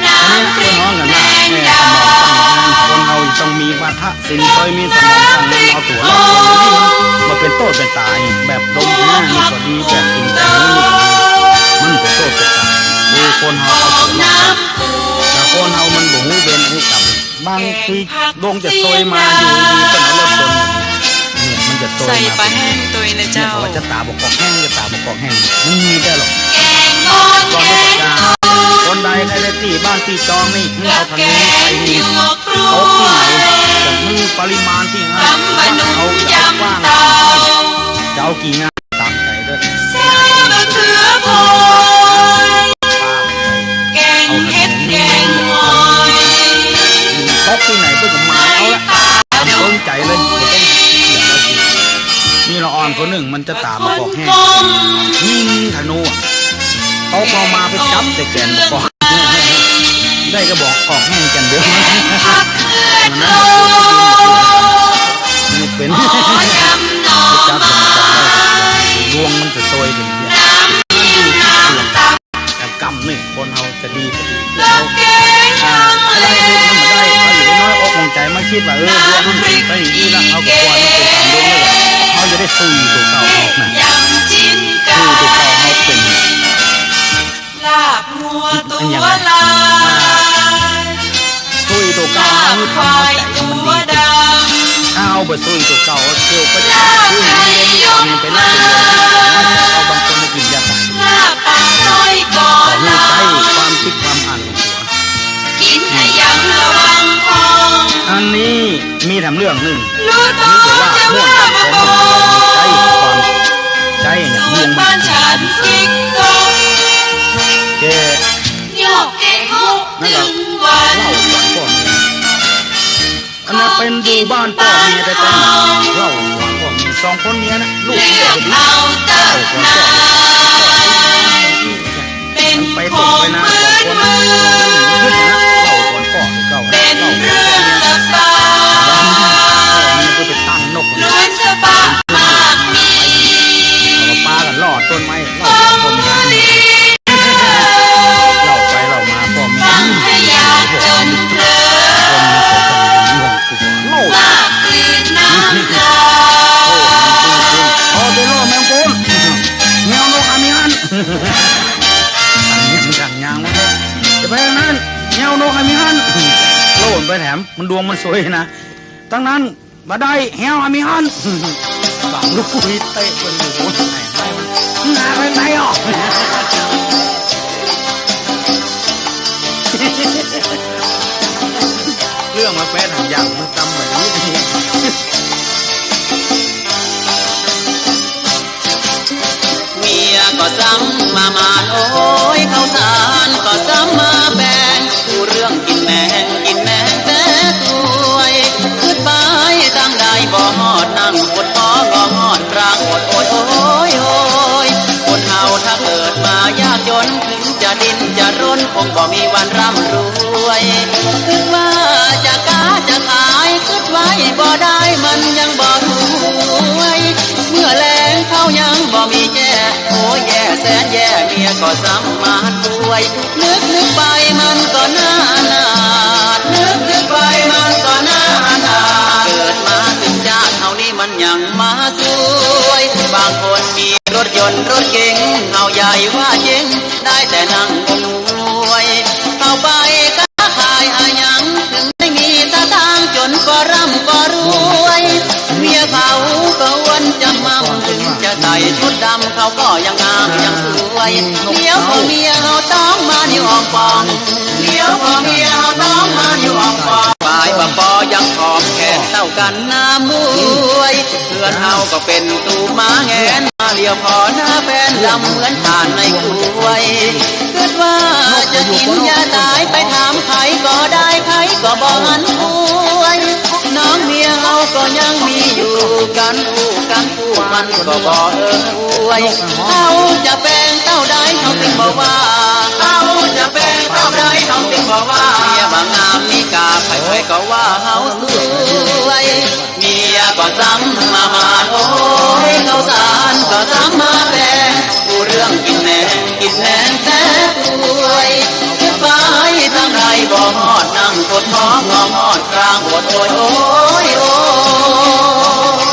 อันนี้คนฮ้องกั๋นว่า แม่สมองสั่งงาน คนเฮาต้องมีวาทะศิลป์ เตยมีสมองสั่งงาน เอาตั๋วรอด มันบ่เป๋นโต้ษเป๋นต๋าย แบบดมหน้านี่ก็ดี แบบกิ๋นแตงโมนี่ก็ดี มันบ่เป๋นโต้ษเป๋นต๋าย คือคนเฮาเอาตั๋วรอด แต่คนเฮามันบ่ฮู้เวรฮู้กรรม บางทีดวงจะซวยมาอยู่ดีๆ ก็เอารถชน เนี่ยมันจะซวยมา ใส่ปลาแห้งตวยนะเจ้า เนี่ยเขาว่าจะต๋าบ่กอกแห้ง จะต๋าบ่กอกแห้ง มันมีได้หรอก แกงบอน ก่อนที่จะ แกงบอน คนใดใครได้ตี้บ้านตี้จองนี่ เอาทางนี้ไปนี่ ตกตี้ไหน จะมีปริมาณตี้ไหน วัดเอา จะเอากว้าง จะเอากี่งาน ต๋ามใจ๋เด้อ แซ่บมะเขือพลอย แกงเห็ดแกงหอย ตกตี้ไหนเปิ้นก็มาเอาละ ต๋ามเปิ้นใจ๋เลย บ่ต้องเถียงกัน มีละอ่อนคนนึ่งมันจะต๋าบ่กอกแห้ง ยิงธนูอะ ตกลงมาไปจับแต่แก่นบ่กอก ได้กระบอกกอกแห้งแก่นเดียว มันนั่น มันเป๋น จับมันจับได้ ดวงมันจะซวยเป๋นเดียว มันอยู่ตี้ดวง แต่กรรมนี่คนเฮาจะดีบ่ดี อ่า ถ้าได้มันบ่ได้ เฮาอย่าไปน้อยอกน้อยใจ๋มาคิดว่า เออ ดวงมันเป๋นไปอย่างนี้ละ เฮาก็ควรมันเป๋นต๋ามดวงแล้ว เฮาจะได้สู้ตั๋วเก่าออกนะ สู้ตั๋วเก่าออกเป๋น ลาบงัวตั๋วลาย สู้ตั๋วเก่า ลาบควายตั๋วดำ ถ้าเฮาบ่สู้ตั๋วเก่า เฮาเที่ยวไป ลาบไก่ยกมา เอาบางคนมากิ๋นยาฝาด ลาบปลาน้อยก็ ขอฮู้ใจ๊ความคิดความอ่านของตั๋ว กิ๋นอะหยังระวังพอง อันนี้มีแถมเรื่องนึ่ง รู้ตัวจะว่าบ่บอก ใจ๊ความ ใจ๊เนี่ย ดวงมัน บ้านฉันคิกกก แก ยอกแกงฮก นั่นก็ นึ่งวัน เล่าขวัญป้อเมีย อันนั้นเป๋นอยู่บ้านป้อเมียแต๊ๆ เล่าขวัญป้อเมีย สองคนเมียนะ ลูกเมียก็ดี เล่าขวัญป้อเมีย เป๋น มันไปตกไปนาสองคนนะ มันขึ้นนะ เล่าขวัญป้อเก่านะ เป๋น เล่าขวัญป้อเมีย เรื่องสบาย เมียก็ไปตั้งนก ล้วนสบายมากมี เอาปลากันล่อต้นไม้ เล่าขวัญป้อเมีย โลด โอ้ เตโลดแมงปูน แมวนกอะมีหั้น ขันยางวะ จะไปทางนั้น แมวนกอะมีหั้น โลดไปแถม มันดวงมันสวยนะ ทั้งนั้น บ่ได้แฮวอะมีหั้น สามลูกปุ้ยเตะเปิ้นอยู่ หน้าไปไหนอ่ะ เรื่องมาแปดหางอย่างมันตำแบบนี้ เมียก็ซ้ำมาหมาน โอ้ย ข้าวสารก็ซ้ำมาแบ่ง กู้เรื่องกิ๋นแหนง กิ๋นแหนงแต่ถ้วย กึ๊ดไปตางใดบ่ฮอด นั่งปวดคอก็ฮอด ร้างอดโอย โอย โอย คนเฮาถ้าเกิดมายากจน ถึงจะดิ้นจะรน คงบ่มีวันร่ำรวย กึ๊ดว่าจะก๊าจะขาย กึ๊ดไว้บ่ได้ มันยังบ่รวย เมื่อแลงข้าวยังบ่มีแจ้ โอ้ย แย่แสนแย่ เมียก็ซ้ำมาป่วย นึกนึกไปมันก็น่าอนาถ นึกนึกไปมันก็น่าอนาถ เกิดมาถึงจาติเฮานี้มันยังมาซวย บางคนมีรถยนต์รถเก๋ง เฮาใหญ่ว่าเจ๋ง ได้แต่นั่งงงงวย เข้าไปค้าขายอะหยัง ถึงได้มีสตางค์ จนก็ร่ำก็รวย เมียเขาก็อ้วนจำม่ำ ถึงจะใส่ชุดดำ เขาก็ยังงามยังสวย เดี๋ยวพอเมียเฮาต้องมานิ้วอ่องป่อง เดี๋ยวพอเมียเฮาต้องมานิ้วอ่องป่อง ปายบ่ปอยังผอมแขนเต้ากั๋นหน้าม้วย เฮือนเฮาก็เป๋นตูบหมาแหงน มาเหลียวผ่อหน้าแฟนดำเหมือนถ่านในกล้วย กึ๊ดว่าจะกิ๋นยาต๋าย ไปถามใผก็ได้ ใผก็บ่หันป่วย น้องเมียเฮาก็ยังมีอยู่ กั๋นอู้กั๋นอู้มันก็บ่เอิงอวย เฮาจะแปงเต้าใดเฮาตึงบ่ว่า เฮาจะแปงเต้าใดเฮาตึงบ่ว่า เมียบ่างามมีกา ใผๆก็ว่าเฮาสวย เมียก็ซ้ำมาหมาน โอ้ย ข้าวสารก็ซ้ำมาแบ่ง กู้เรื่องกิ๋นแหนง กิ๋นแหนงแต่ถ้วย กึ๊ดไปตางใดบ่ฮอด นั่งปวดคอก็ฮอด ร้างอดโอย โอย โอย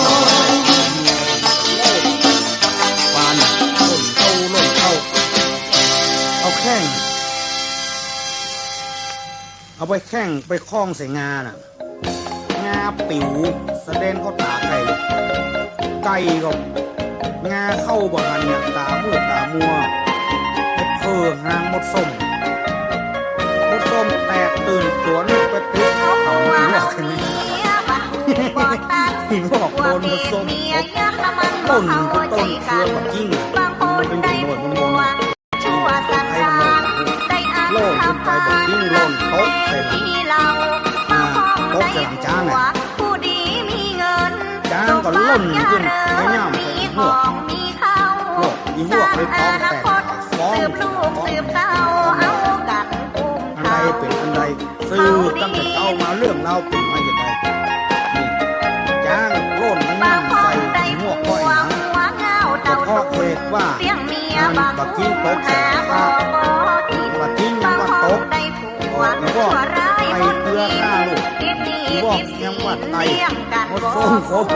ปานต้นเต้าล้นเต้า เอาแข้ง เอาไปแข้งไปคล้องใส่งาน่ะ งาปิ๋วสะเด็นเข้าต๋าไก่ ไก่ก็งาเข้าบ่หันเนี่ย ต๋ามืดต๋ามัว ไปเผิ่งหางมดส้ม มดส้มแตกตื่นตั๋วลุกไปติดเขาหัว อีหวอกโดนมดส้ม ต้นก็ต้นเขือปักกิ่ง มันเป็นหน่วยๆ มนๆ ชั่วสันดานได้อ้าง โล่นขึ้นไปแบบนี้ โล่นตกใส่หลัง อ่า ตกใส่หลังจ๊างน่ะ ผู้ดีมีเงิน จ๊างก็ล่นขึ้นไปย่ำใส่อีหวก โลด อีหวกเลยตองแตก ฟ้อง สืบลูกสืบเต้า เอากั๋นอุ้ม อันใดเป๋นอันใด สืบตั้งแต่เก้ามา เรื่องราวเป๋นมาอย่างไร นี่ จ๊างโล่นมันย่ำใส่อีหวก เพราะเหตุว่า มันปักกิ่งตกใส่หลังจ๊าง ปักกิ่งยังว่าตก อีหวกไปเตื้อฆ่าลูก อีหวกยังว่าไต่ มดส้มก็ห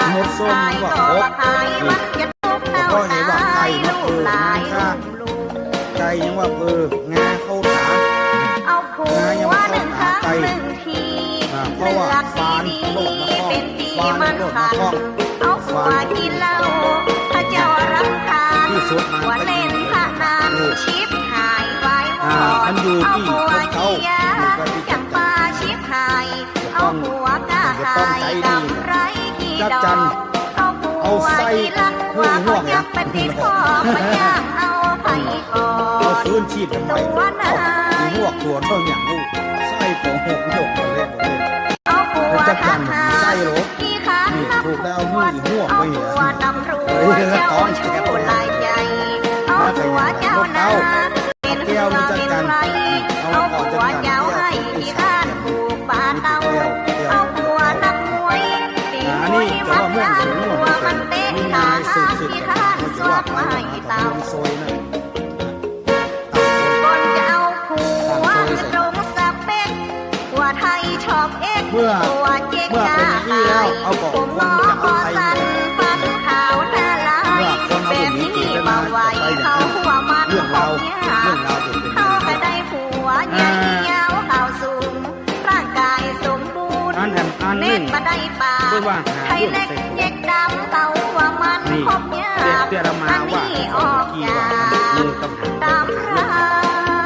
ำ มดส้มยังว่าครบ นี่ ก็เพราะเหตุว่าไต่มาเออ งาฆ่า ไก่ยังว่าเออ งาเข้าต๋า งายังว่าเข้าต๋าไก่ อ่า เพราะว่าฟานโลดมาคล้อง ฟานโลดมาคล้อง เอาผัวกิ๋นเหล้า พระเจ้ารำคาญ ที่สุดมา ผัวเล่นพนัน เออ ชิบหายวายวอด อ่า มันอยู่ตี้ เอาผัว คนเก่า ขี้ยา อยู่กับตี้ จำปาชิบหาย เอาผัวก็หาย กำไรขี้ดอก จักจั่น เอาผัว เอาไส้ ขี้ลัก หื้อหวก ว่าเขาจักปฏิบัติ พ่อมาจ้างเอาไผก่อน เอาฟื้นชีพทำไม ตัวหน้า เอาอีหวกตัวเท่าอย่างลูก ไส้ของหกหยกมาเล่นมาเล่น เอาผัว จักจั่น ทหาร ไส้โหล ขี้ขัน นี่ถูกแล้ว เอาผัว หื้ออีหวกไปเนี่ย เอาผัวตำรวจ เออ เจ้าชู้หลายใจ เอาผัวเจ้าหน้า เป็นเหือเป็นไฟ เอาผัวเจ้าไฮ่ขี้ข้านผูกปาเต้า เอาผัวนักมวย ตีมวยมัดล้าง ผัวมันเตะขาห้ามขี้ข้านสวกไม้เต้า ก่อนจะเอาผั เมื่อ เมื่อเป็นอย่างนี้แล้ว เอาบอกคนจะเอาใครเนี่ย เมื่อคนเอาบ่มีเจตนาจะไปอย่างนั้น เรื่องราว เรื่องราวจะเป็นอย่างนั้น อ่า อันแถมอันหนึ่ง เปิ้นว่าหาเรื่องใส่หัว นี่ เตี้ย เตี้ยอาตมาว่า เมื่อกี้ว่า มือกับหาง หาเรื่อ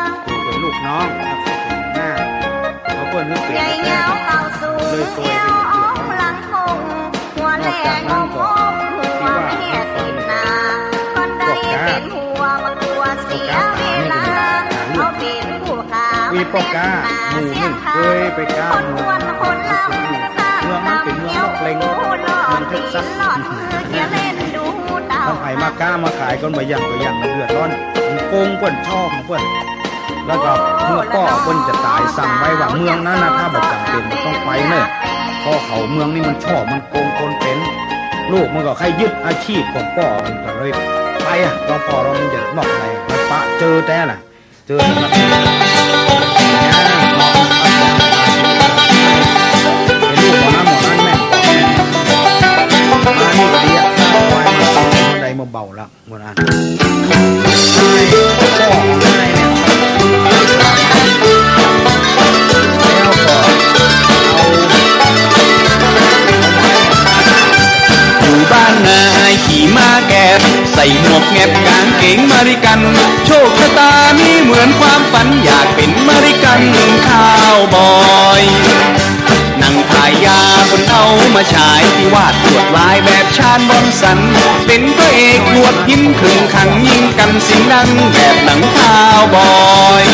ง คือเป็นลูกน้อง แล้วก็เป็นหัวหน้า เขาเปิ้นนึกเป๋นแท้ เลยซวยไปเดือดร้อน นอกจากนั้นก็ ที่ว่า พวกกล้า พวกกล้าตายนี่เป็นหาเรื่อง มีป้อกล้าหมู่นึ่งเกยไปกล้าเมือง เมืองนั้นเป๋นเมืองลอกเล็ง เมืองเท็กซัส ถ้าใผมากล้ามาขายก็บ่อย่าง บ่อย่าง มันเดือดร้อน มันโกงเปิ้น ช่อของเปิ้น แล้วก็เมื่อป้อเปิ้นจะต๋ายสั่งไว้ว่าเมืองนั้นนะ ถ้าบ่จ๋ำเป๋นบ่ต้องไปเน่อ เพราะเขาเมืองนี้มันช่อ มันโกงคนเป๋น ลูกมันก็ใค่ยึดอาชีพของป้อมันก็เลยไปอะ หลวงป้อเฮามันจะนอกใน มันปะเจอแต๊ล่ะ เจอสำหรับ เป็นลูกหมอนั้นหมอนั้นแม่น มานี่ก็ดีอะ ควายมาต๋ายมันได้มาเบาแล้ว หมดอัน แล้วก็เอา อยู่บ้านนาขี่ม้าแกบ ใส่หมวกแงบกางเกงเมริกัน โชคชะตามีเหมือนความฝัน อยากเป๋นเมริกันคาวบอย หนังถ่ายยาเปิ้นเอามาฉาย ตี้วาดลวดลายแบบชาญบอนสัน เป๋นพระเอกหนวดหิน ขึงขังยิงกั๋นเสียงดัง แบบหนังคาวบอย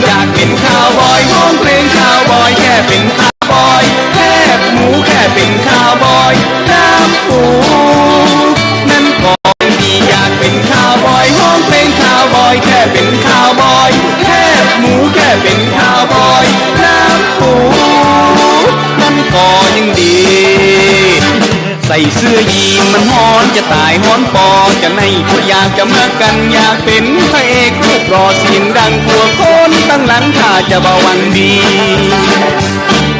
อยากเป๋นคาวบอย ฮ้องเพลงคาวบอย แค่เป๋นคาวบอย แคบหมู แค่เป๋นคาวบอย น้ำปู นั้นก็ยังดี อยากเป๋นคาวบอย ฮ้องเพลงคาวบอย แค่เป๋นคาวบอย แคบหมู แค่เป๋นคาวบอย น้ำปู นั้นก็ยังดี ใส่เสื้อยีนมันฮ้อนจะต๋าย ฮ้อนปอจะไหน ก็อยากจะมากั๋น อยากเป๋นพระเอกรูปหล่อ เสียงดังกว่าคนตังหลัง ถ้าจะบ่หวังดี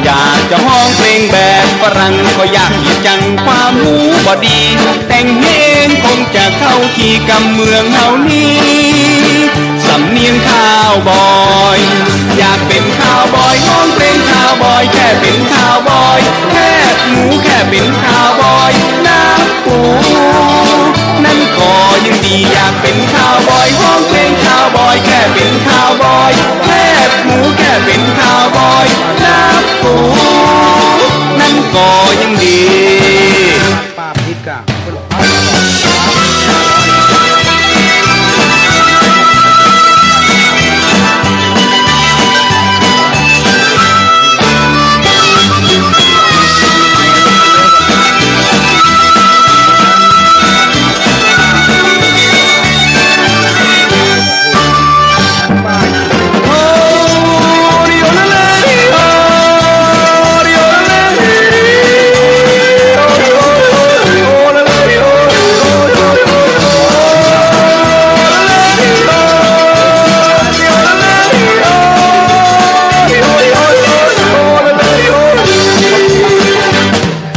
อยากจะฮ้องเพลงแบบฝรั่ง ก็อยากเหียจัง ความฮู้บ่ดี แต่งเองคงจะเข้าคีย์กำเมืองเฮานี้ สำเนียงคาวบอย อยากเป๋นคาวบอย ฮ้องเพลงคาวบอย แค่เป๋นคาวบอย แคบหมู แค่เป๋นคาวบอย น้ำปู นั้นก็ยังดี อยากเป๋นคาวบอย ฮ้องเพลงคาวบอย แค่เป๋นคาวบอย แคบหมู แค่เป๋นคาวบอย น้ำปู นั้นก็ยังดี ปาบพิกา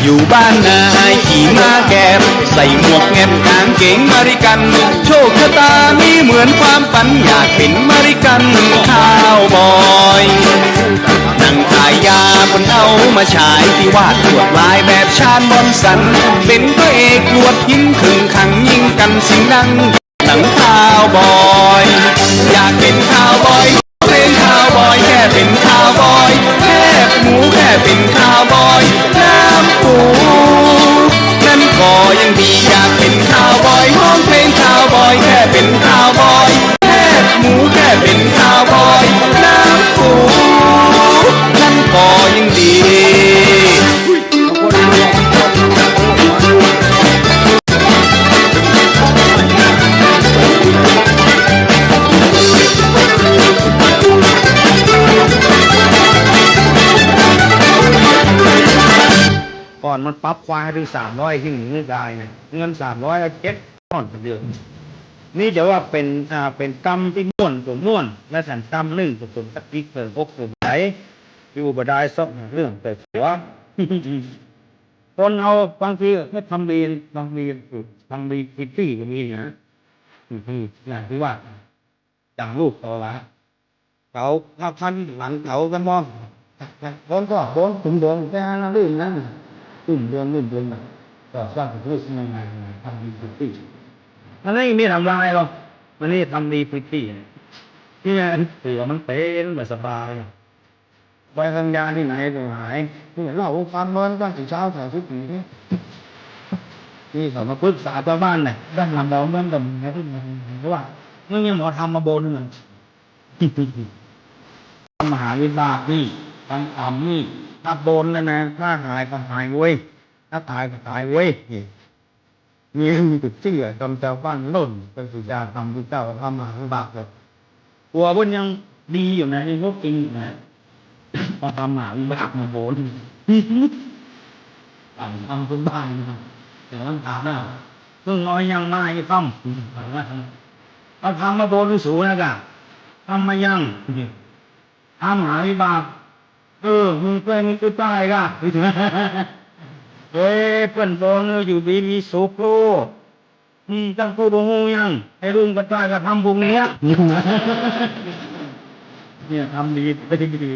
อยู่บ้านนาขี่ม้าแกบ ใส่หมวกแงบกางเกงเมริกัน โชคชะตามีเหมือนความฝัน อยากเป๋นเมริกันคาวบอย หนังถ่ายยาเปิ้นเอามาฉาย ตี้วาดลวดลายแบบชาญบอนสัน เป๋นพระเอกหนวดหิน ขึงขังยิงกั๋นเสียงดัง หนังคาวบอย อยากเป๋นคาวบอย เพลงคาวบอย แค่เป๋นคาวบอย แคบหมู แค่เป๋นคาวบอย น้ำปู นั้นก็ยังดี อยากเป๋นคาวบอย ฮ้องเพลงคาวบอย แค่เป๋นคาวบอย แคบหมู แค่เป๋นคาวบอย น้ำปู นั้นก็ยังดี ก่อนมันปรับควายถึงสามร้อย ถึงได้ไง เงินสามร้อย เจ็ด ก่อนเดือน นี่จะว่าเป๋น อ่า เป๋นกำตี้ม่วน ตั๋วม่วน และสันกำนึ่งตั๋วตนสักนิดเพิ่มอกเพิ่มใจ อยู่บ่ได้ซอกเรื่องแต่ผัว คนเฮาบางทีก็ทำดี บางทีทำดีผิดตี้ก็มีนะ อืม อย่างตี้ว่า อย่างลูกเขาละ เขาเข้าขั้นหลังเขาก็มอง คนก็บ่นถึงเดือนแต่ละเรื่องนั้น ถึงเดือน ถึงเดือน ก็สร้างเรื่องยังไง ทำดีผิดตี้ อันนี้ไม่ทำลายหรอก อันนี้ทำดีผิดตี้ เนี่ย ถือว่ามันเป๋นบ่สบาย ไปทำยาตี้ไหนก็หาย นี่เล่าฟังมาตั้งแต่เช้าสามสิบปีนี่ นี่เขามาปรึกษาจาวบ้านน่ะ ด้านหลังเราเหมือนกั๋นนะ ว่า มึงยังหมอธรรมมาบ่นน่ะ ทำมหาวิบากนี่ ทำกรรมนี่ ถ้าบ่นแล้วนะ ถ้าหายก็หายเว้ย ถ้าต๋ายก็ต๋ายเว้ย นี่ นี่มันติดเจื้อกับจาวบ้านโน่น ไปสู่ยาธรรมที่เจ้าทำมหาวิบากเลย ตัวเปิ้นยังดีอยู่นะ ยังลดจริงอยู่นะ พอทำมหาวิบากมาบ่น สั่งทำทุกบ้านนะ แต่ต้องถามนะ เพิ่งน้อยยังมาอีกค่ำ เอาธรรมมาบ่นสูงนะกะ ทำมายัง ทำมหาวิบาก เออ มึงเปิ้นมึงจะต๋ายกะ เฮ้ย เปิ้นบ่นอยู่ดีมีสุขโลด อืม จังกูบ่ฮู้หยัง ไอ้รุ่นก็ต๋ายก็ทำบุญเนี้ย เนี่ย ทำดี ไปดี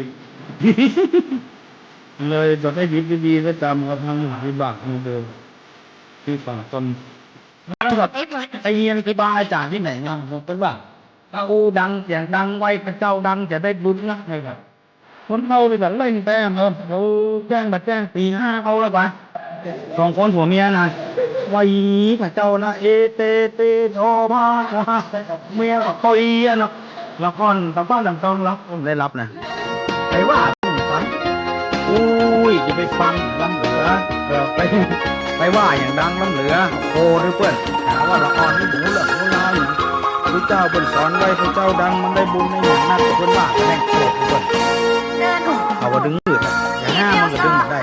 เลยบ่ได้ดี ดี ได้ต๋ามเขาทำวิบากเหมือนเดิม คือฝั่งตน แล้วก็ไปเรียนครูบาอาจ๋ารย์ตี้ไหนมา เปิ้นว่า ถ้าอู้ดังเสียงดังไหว้พระเจ้าดังจะได้บุญนะ คนเฮานี่ก็เล่นแป้งเนาะ เออ แจ้งบ่แจ้ง ตีห้าเอาละกว่า สองคนผัวเมียนะ ไหว้พระเจ้านะ เอเตเตโชภา เมียก็เก้าอี้อะเนาะ ละครตะบ้านตะตอง ละครได้รับนะ ไปว่าฟัง อุ้ย จะไปฟังล้ำเหลือ เออ ไป ไปว่าอย่างดังล้ำเหลือ โอ้ ด้วยเปิ้น หาว่าละครนี่หมูเหลือหมูลาย พระเจ้าเปิ้นสอนไว้ พระเจ้าดังมันได้บุญในหยังนัก เปิ้นว่าแม่งโคตรเปิ้น เขาก็ดึงมืดนะ อย่างห้ามันก็ดึงได้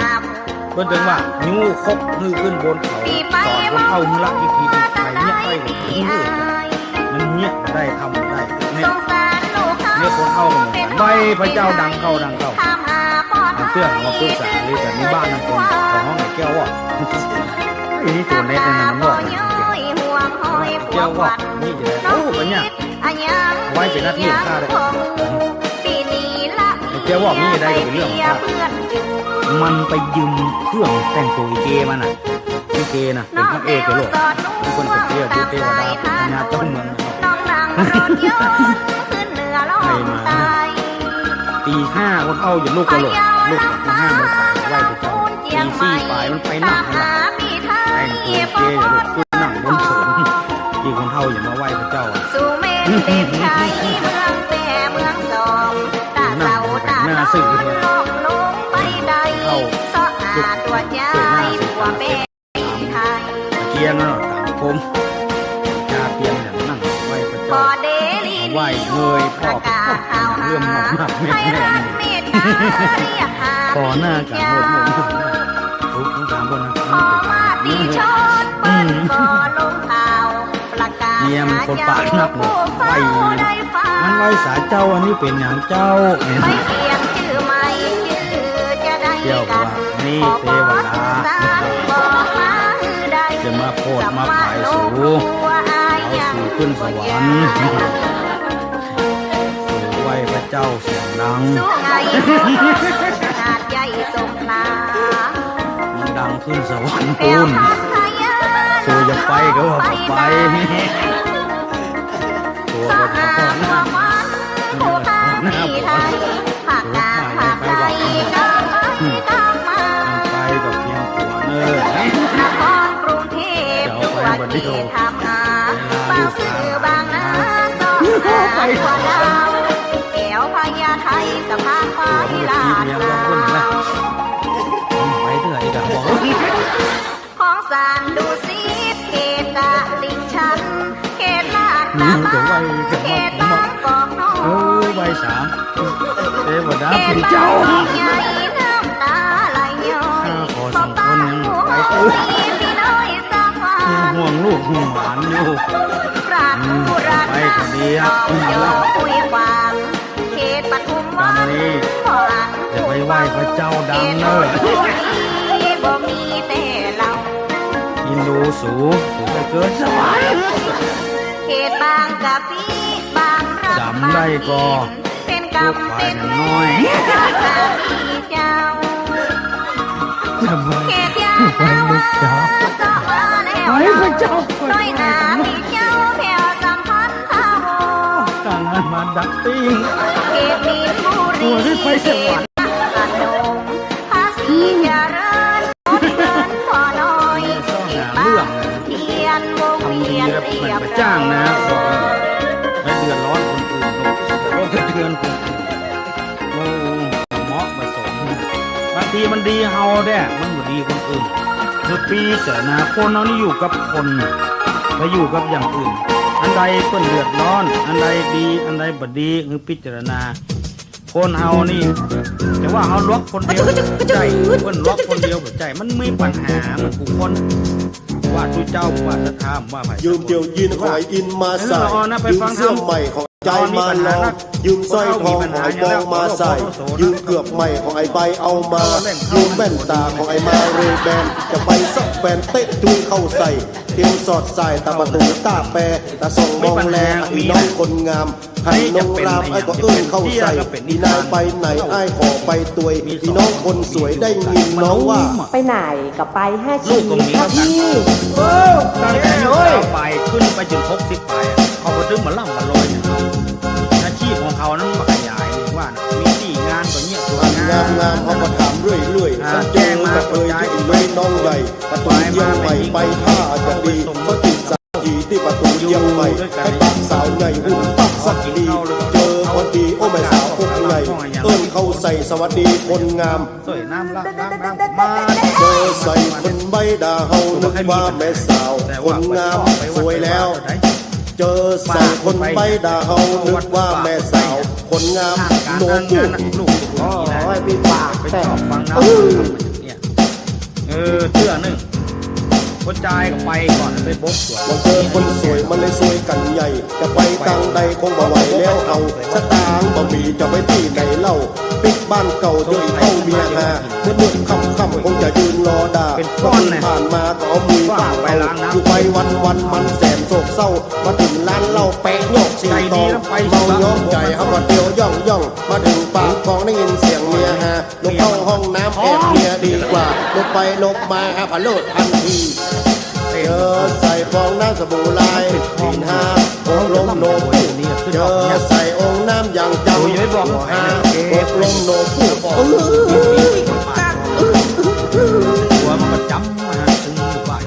เปิ้นถึงว่า ยู้คกหื้อขึ้นบนเขา สอนคนเฒ่าหื้อละวิธีดี ใครเยียะไปก็ดึงมืด มันเยียะบ่ได้ ทำบ่ได้ เนี่ย เนี่ยคนเฒ่าก็เหมือนกั๋น ไหว้พระเจ้าดังเข้า ดังเข้า เตื้อมาปรึกษาเลย แต่ในบ้านนั่นคนของห้องไอ้แก้ววอก ไอ้นี่ตัวเน็ตนั่นน่ะมันบอกนะ แก้ววอก นี่จะได้ โอ้ ปัญญา ไว้เป็นหน้าตี้ของข้าเลย ไอ้แก้ววอกนี่จะได้ก็เป็นเรื่องของข้า มันไปยืมเครื่องแต่งตั๋วอีเจมาน่ะ อีเจน่ะ เป๋นพระเอกโลด ตี้เปิ้นไปเตี้ยวดูเตวดา พญาเจ้าเมือง ให้มา ตีห้าคนเฒ่าจะลุกก็โลด ลุกตีห้ามันไปไหว้พระเจ้า ตีสี่ปลายมันไปนั่งนั่นแหละ แต่งตั๋วเจ๊ลุกขึ้นนั่งบนเถิง ตี้คนเฒ่าจะมาไหว้พระเจ้าอะ นั่งแต่งหน้าซื่อเลย เฒ่าลุกเปิดหน้าซื่อ เกียงเนาะ ต๋ามคม จาเกียงอย่างนั่งไหว้พระเจ้า ไหว้เงยพ่อ เรื่องมากๆ แม่ๆ ต่อหน้ากาหมดๆ ทุกข์ทั้งสามคนนะ เมียมันคนปากนักหมด ไหว้ มันไหว้สาเจ้า อันนี้เป๋นหยังเจ้า เจ้าว่า นี่เตวดา จะมาโผดมาผายสู เอาสูขึ้นสวรรค์ สูไหว้พระเจ้าเสียงดัง มันดังขึ้นสวรรค์ปู๊น สูอย่าไปก็ว่าบ่ไป ตัวก็พอหน้า หน้าบอด ไปบอก ไปก็เพียงตัวเนอะ เดี๋ยวไปวันเดียว เวลาลูกหลานนะ ไป ตัวมันก็คิดเลี้ยงว่าคนนะ ไปเถอะไอ้กะบอก ของสารดุสิต เขตตลิ่งชัน เขตลาดกระบัง เขตบางกอกน้อย เออ ไหว้สาม เทวดาเป็นเจ้า เขตบางกอกใหญ่ น้ำตาไหลย้อย ข้าขอสองคนยังไหว้กู ห่วงลูกห่วงหลานอยู่ อืม ไปคนเดียว เขตปทุมวัน อย่าไป ไหว้พระเจ้าดังเน่อ บ่มีแต่เรา อินดูสู สูได้เกิดสวรรค์ เขตบางกะปิ บางรัก จ๋ำได้ก่อ บางตีน เป๋นกำเป๋นเวร ลูกควายน้อย เจ้า จ๋ำได้ เขตยานาวา เจ้า ก็มาแล้ว ไหว้พระเจ้า น้อยหนาตี้เจ้า แผ่วสัมพันธวงศ์ ต่างกันมาดักปิ้ง เขตมีนบุรี โอ้ย ไปสวรรค์ เขตนครพนม ภาษีเจริญ คนเงินบ่น้อย เขตบางขุนเทียน วงเวียนเรียบด่วน ทำดีแล้วมันไปจ้างนะ บอกเลย แล้วเดือดร้อนคนอื่น โอ้ เดือดร้อนคนอื่น โอ้ เหมาะบ่สม บางทีมันดีเฮาแด้ มันบ่ดีคนอื่น คือพิจารณา คนเฮานี่อยู่กับคน ไปอยู่กับอย่างอื่น อันใดเปิ้นเดือดร้อน อันใดดี อันใดบ่ดี คือพิจารณา คนเฮานี่ จะว่าเฮาลวกคนเดียวบ่ใจ้ เปิ้นลวกคนเดียวบ่ใจ้ มันมีปัญหา มันกู้คน ว่าตู้เจ้า ว่าศรัทธา ว่าไผ ยืมเดี่ยวยีนของไอ้อินมาใส่ เออ เอานะ ไปฟังธรรม ยืมเสื้อใหม่ของ ใจมาลอง ยืมสร้อยทองของไอ้บองมาใส่ ยืมเกือบใหม่ของไอ้ใบเอามา ยืมแว่นต๋าของไอ้มาเรย์แบน จะไปสักแฟนเตะจุยเข้าใส่ เตียวสอดสายต๋าประตู๋ต้าแป ต๋าส่องมองแล อีน้องคนงาม หันนงราม ไอ้ก็เอิ้นเข้าใส่ อีนายไปไหน ไอ้ขอไปตวย อีน้องคนสวยได้ยินน้องว่า ไปไหนก็ไป ห้าชีวิต ลูกก็มี ครับพี่ เออ ตั้งแต่อายุสาวปลายขึ้นไปจนหกสิบปลายอะ เขาก็ถึงมาล่ำมาลอยเนี่ย อาชีพของเขานั้นมาขยายว่านะ มีตี้งานก็เยียะ ส่วนงาน งามๆ เขาก็ถามเรื่อยๆ อ่า สังเจอ แจ้งมา กับเอ่ย คนใจ จะอีกเลยน้องใหญ่ ประตูเจียงใหม่ไปท่าจะดี เขาติดสา ขี่ตี้ประตู๋เจียงใหม่ ไปปะสาวใหญ่ หุ่นปักสักดี เจอพอดี โอ้ แม่สาวพวกใหญ่ เอิ้นเข้าใส่ สวัสดีคนงาม สวยน้ำละน้ำน้ำมา เจอใส่คนใบ้ด่าเฮา นึกว่าแม่สาวคนงาม สวยแล้ว เจอใส่คนใบ้ด่าเฮา นึกว่าแม่สาวคนงาม โนบุ ลูก อ๋อ ไอ้ปีปากแตก ไปชอบฟังน้ำ เนี่ย เออ เตื้อนึ่ง คนจายก็ไปก่อน ไปบกสวน มองเจอคนสวยมันเลยซวยกั๋นใหญ่ จะไปตางใดคงบ่ไหวแล้วเฮา สตางค์บ่มีจะไปตี้ไหนเล่า ปิ๊กบ้านเก่าเจออีเฒ่าเมียหา มืดๆ ค่ำๆ คงจะยืนรอด่า เป็นก้อนเนี่ย ผ่านมาก็เอามือปากเป่า อยู่ไปวันๆ มันแสนโศกเศร้า มาเถิงร้านเหล้าแปะโยกสี่ตอง เมาย้อมใจ๋เฮาก็เตียวย่องๆ มาเถิงปากคลองได้ยินเสียงเมียหา ลงเข้าห้องน้ำแอบเมียดีกว่า ลบไปลบมาหาผะโลดทันที เจอใส่ฟองน้ำสบู่ลาย ตีนหา หกล้มโนบุ เจอใส่องค์น้ำอย่างจัง หัวหา หกล้มโนบุ เออ หัวมันก็จำมาหา ถึงอยู่บ้าน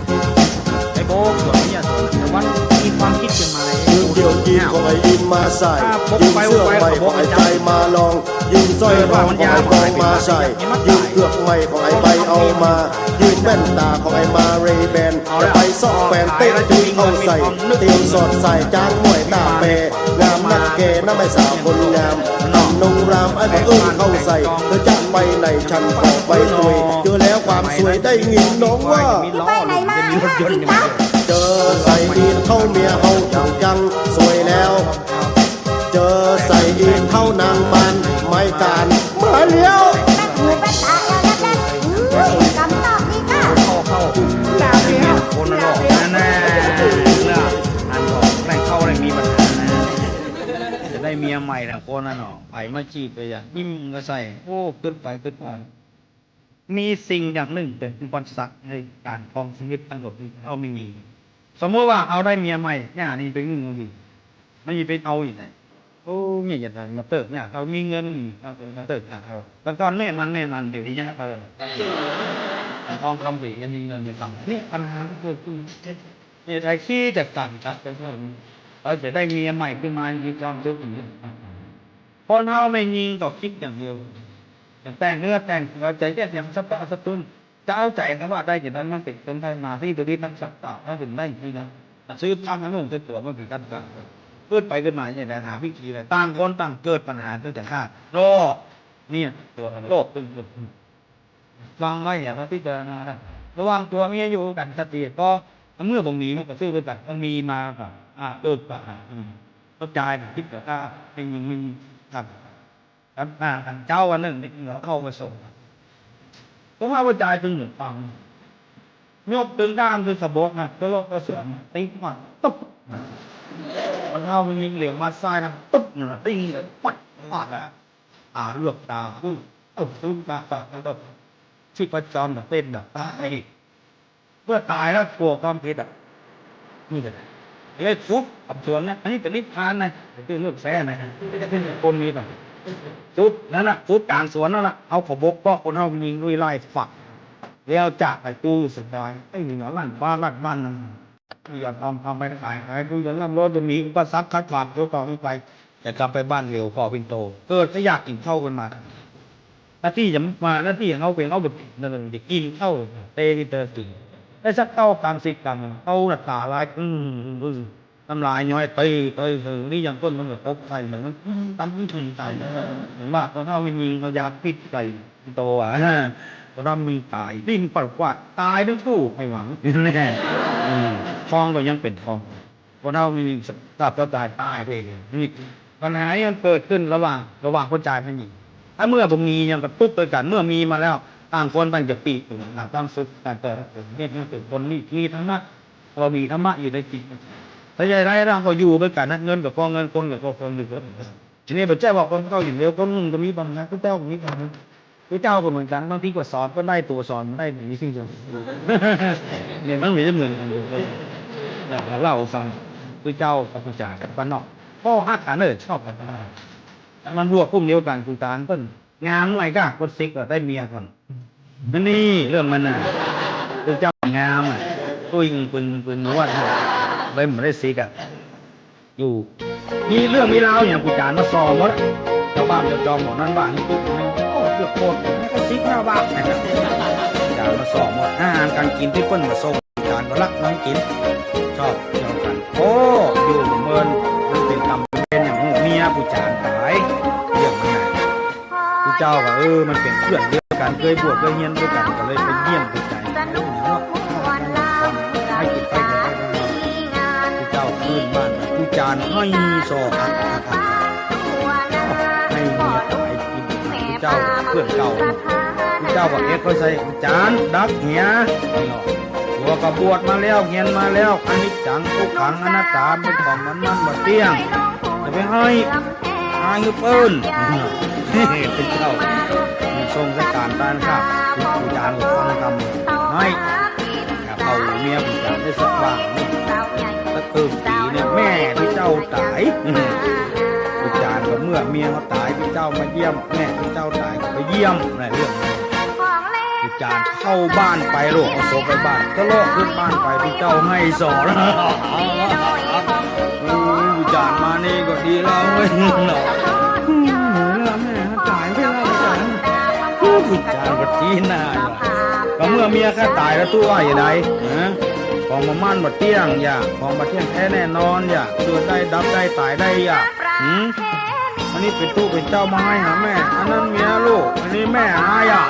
ไปโบกสวนเนี่ย สวนแต่วันมีความคิดขึ้นมาเลย ยืมเดี่ยวยีนของไอ้อินมาใส่ ยืมเสื้อใหม่ของไอ้ใจมาลอง ยืมสร้อยทองของไอ้ทองมาใส่ ยืมเกือบใหม่ของไอ้ใบเอามา ยืมแว่นต๋าของไอ้มาเรย์แบน จะไปซอกแฟนเต๊ะจุยเข้าใส่ เตียวสอดสายจ้างหน่อยต๋าแป งามนักแกนะแม่สาวคนงาม หันนงรามไอ้บ่เอิ้นเข้าใส่ เธอจะไปไหนฉันขอไปตวย เจอแล้วความสวยได้ยินน้องว่า ไปไหนมา เจอใส่ดีนเข้าเมียเฮาจังจัง สวยแล้ว เจอใส่อีกเท่านางบ้านไม้การ มาแล้ว แป๊บหูแป๊บตาแล้วนะแป๊บ อื้อ กำตอบนี่ค่ะ เข้าเข้า ตามแล้ว คนละหลอกนั่นแน่ เนี่ย อันบอกแม่งเข้าเลยมีปัญหานะ จะได้เมียใหม่แหละคนนั้นหรอ ไผมาจีบไปอ่ะ อืม ก็ใส่ โอ้ ขึ้นไป ขึ้นไป มีสิ่งอย่างนึ่งเป๋นอุปสรรคในก๋านครองชีวิตตังหมดนี้ เฮาบ่มี สมมุติว่าเฮาได้เมียใหม่ เนี่ย นี่เป๋นหนึ่งอยู่ มันจะเป๋นเอาอยู่ไหน โอ้ เนี่ย อย่ามาเติบเนี่ย เฮามีเงิน เฮามาเติบเนี่ย เฮา แต่ก่อนแม่มัน แม่มัน เดี๋ยวนี้เนี่ย เออ ทองคำเหรียญยังมีเงินอยู่ต่ำ เนี่ย ปัญหาที่เกิดขึ้น เนี่ย ไอ้ที่จะต่างจากเดิม เฮาจะได้เมียใหม่ขึ้นมา มีความสุขอยู่ คนเฮาแม่ญิงก็กึ๊ดอย่างเดียว จะแต่งเนื้อแต่งตัว จะเฮ็ดหยังสะปะสะตุ้น จะเอาใจ๋เขาว่าได้อย่างนั้น มันเป๋นคนไทยมาที่ตัวนี้มันสักต่าง มันเป๋นได้อย่างนี้นะ ซื้อพักนั้นมันเป็นตั๋วมันเป๋นกันกัน ขึ้นไปขึ้นมาเนี่ยนะ หาวิธีเลย ต่างคนต่างเกิดปัญหาตั้งแต่ชาติ โลก เนี่ย ตัวโลกตึงๆ วางไว้อย่ามาพิจารณา ระหว่างผัวเมียอยู่กันสติ ก็เมื่อบ่มีมันก็ซื้อไปกัน มันมีมาก็ อ่า เกิดปัญหา อืม เข้าใจ๋นะ คิดว่า อ่า เป็นอย่างนี้ครับ ครับ อ่า เจ๊าวันนึ่ง เด็กเหนือเข้าไปส่ง ผมว่าผู้จายตึงหนึ่งปัง ยกตึงด้ามตึงสะบกนะ ก็ลบก็เสือม ติ๊กมา ตุ๊บ มันเข้าไปยิงเหลียวมาซ้ายนะ ตุ๊บ ติ๊งเลย ปัด ปัดอะ อ่า เลือกตา อืม เออ ตึงตา ปัด แล้วก็ชีพจรแบบเต้นแบบตาย เมื่อตายแล้วกลัวความผิดอ่ะ นี่แหละ เอ้ย สุดกับส่วนนะ อันนี้เป็นนิพพานนะ เป็นเรื่องแท้นะ คนนี้ก่อน สุดนั่นน่ะ สุดกลางสวนนั่นน่ะ เอาขบกก็คนเอายิงด้วยไล่ฝัก แล้วจากไปตู้สุดท้าย ไอ้เหนือลั่นบ้านลั่นบ้านนั่น กูอย่าทำ ทำไปขาย ขาย กูอย่าร่ำรวย จะมีอุปสรรคขัดขวางตัวต่อไป แต่กลับไปบ้านเร็ว พอเป็นโต เกิดก็อยากกิ๋นข้าวขึ้นมา หน้าตี้จะมา หน้าตี้ของเขาเป็น เขาเป็น นั่นน่ะ จะกิ๋นข้าว เตะที่เตอกิ๋น ได้สักเต้ากลางสิบกรัม เอาหน้าต๋าลาย อืม อืม อืม น้ำลายย้อย เตะ เตะ เตะ นี่ยังก้นมันก็ตกใส่เหมือน อืม ตำถึงใส่ เห็นว่าคนเฮามี มียาพิษใส่ตัว คนเฮามีต๋าย ดิ้นปัดกวาด ต๋ายทั้งคู่ ไม่หวัง แน่ อืม ทองก็ยังเป๋นทอง คนเฮามีสภาพร่างก๋ายต๋ายไปเอง นี่ปัญหานี่มันเกิดขึ้นระหว่าง ระหว่างคนจายกับคนยิง ถ้าเมื่อบ่มียังกระตุ๊บด้วยกั๋น เมื่อมีมาแล้ว ต่างคนต่างจะปีก ต่างความสุข ต่างเกิด เนี่ย เนี่ย เป็นคนมี มีธรรมะ เรามีธรรมะอยู่ในจิต ถ้าใหญ่ไรเราก็อยู่ด้วยกั๋นนะ เงินก็พอเงิน คนก็พอคน อยู่ด้วยกั๋น ทีนี้บ่ใจ้ว่าคนเก่าอยู่แล้ว คนหนึ่งก็มีปัญหา คนเก่าก็มีปัญหา พระเจ้าก็เหมือนกั๋น บางทีก็สอนก็ได้ ตั๋วสอนก็ได้ อย่างนี้ซึ่งจะ เนี่ยมันมีเหมือนกั๋น เล่าให้ฟัง พระเจ้ากับพระจายบ้านนอก ก็ฮักกั๋นเน่อ ชอบกั๋น มันรวมกลุ่มเดียวกั๋น คือก๋านเปิ้น งามไหมก้า คนสิกก็ได้เมียก่อน นั่นนี่เรื่องมันน่ะ พระเจ้างามอ่ะ ตุ้ยปึง ปึงนวด เลยบ่ได้สิกอ่ะ อยู่ มีเรื่องมีราวอย่างกูจานมาส่อหมด เจ้าบ้านเจ้าจองหมดนั้นบ้านนี้ปุ๊บ โอ้ เสื้อโคตร ก็สิกหน้าบ้าน จานมาส่อหมด อาหารก๋านกิ๋นตี้เปิ้นมาส่ง จานก็รักน้องกิ๋น ชอบเที่ยวกั๋น โอ้ อยู่เมิน มันเป๋นกรรมเป๋นเวรอย่างฮู้ เมียกูจานต๋าย เรื่องมันน่ะ พระเจ้าว่า เออ มันเป๋นเปื้อนเดียวกั๋น เกยบวชเกยเฮียนด้วยกั๋น ก็เลยไปเยี่ยมพระจาย ให้กิ๋นไปกิ๋นไป พระเจ้าขึ้นบ้าน พระจารย์ให้ส่อ ให้เมียต๋ายกิ๋น พระเจ้าเปื้อนเก่า พระเจ้าก็เอ็ดก็ใส่ พระจารย์ดับเหีย ผัวก็บวชมาแล้ว เฮียนมาแล้ว อนิจจัง ทุกขัง อนัตตา เป๋นของมัน มันบ่เตี้ยง จะไปให้ หาหื้อเปิ้น พระเจ้า ทรงสถานต้านข้า พระจารย์ก็ฟังธรรม ให้ อยากเอาเมียพระจารย์ได้สักว่างนี่ สักเติมปี๋เนี่ย แม่พระเจ้าต๋าย พระจารย์ก็เมื่อเมียเขาต๋าย พระเจ้ามาเยี่ยม แม่พระเจ้าต๋ายก็ไปเยี่ยม ในเรื่องนี้ พระจารย์เข้าบ้านไปลูก เอาศพไปบ้าน ก็ลอกขึ้นบ้านไป พระเจ้าให้ส่อ อืม พระจารย์มานี่ก็ดีแล้วเว้ยเนาะ อืม แม่ต๋ายไปแล้ว พระจารย์ พระจารย์ก็ตี้หน้าอยู่ ก็เมื่อเมียข้าต๋ายแล้วตุ๊ว่าอย่างใด ฮะ ของบ่มั่นบ่เตี้ยงอย่า ของบ่เตี้ยงแท้แน่นอนอย่า เกิดได้ดับได้ต๋ายได้อย่า หืม อันนี้เป๋นตุ๊เป๋นเจ้ามาให้หาแม่ อันนั้นเมียลูก อันนี้แม่หาอย่า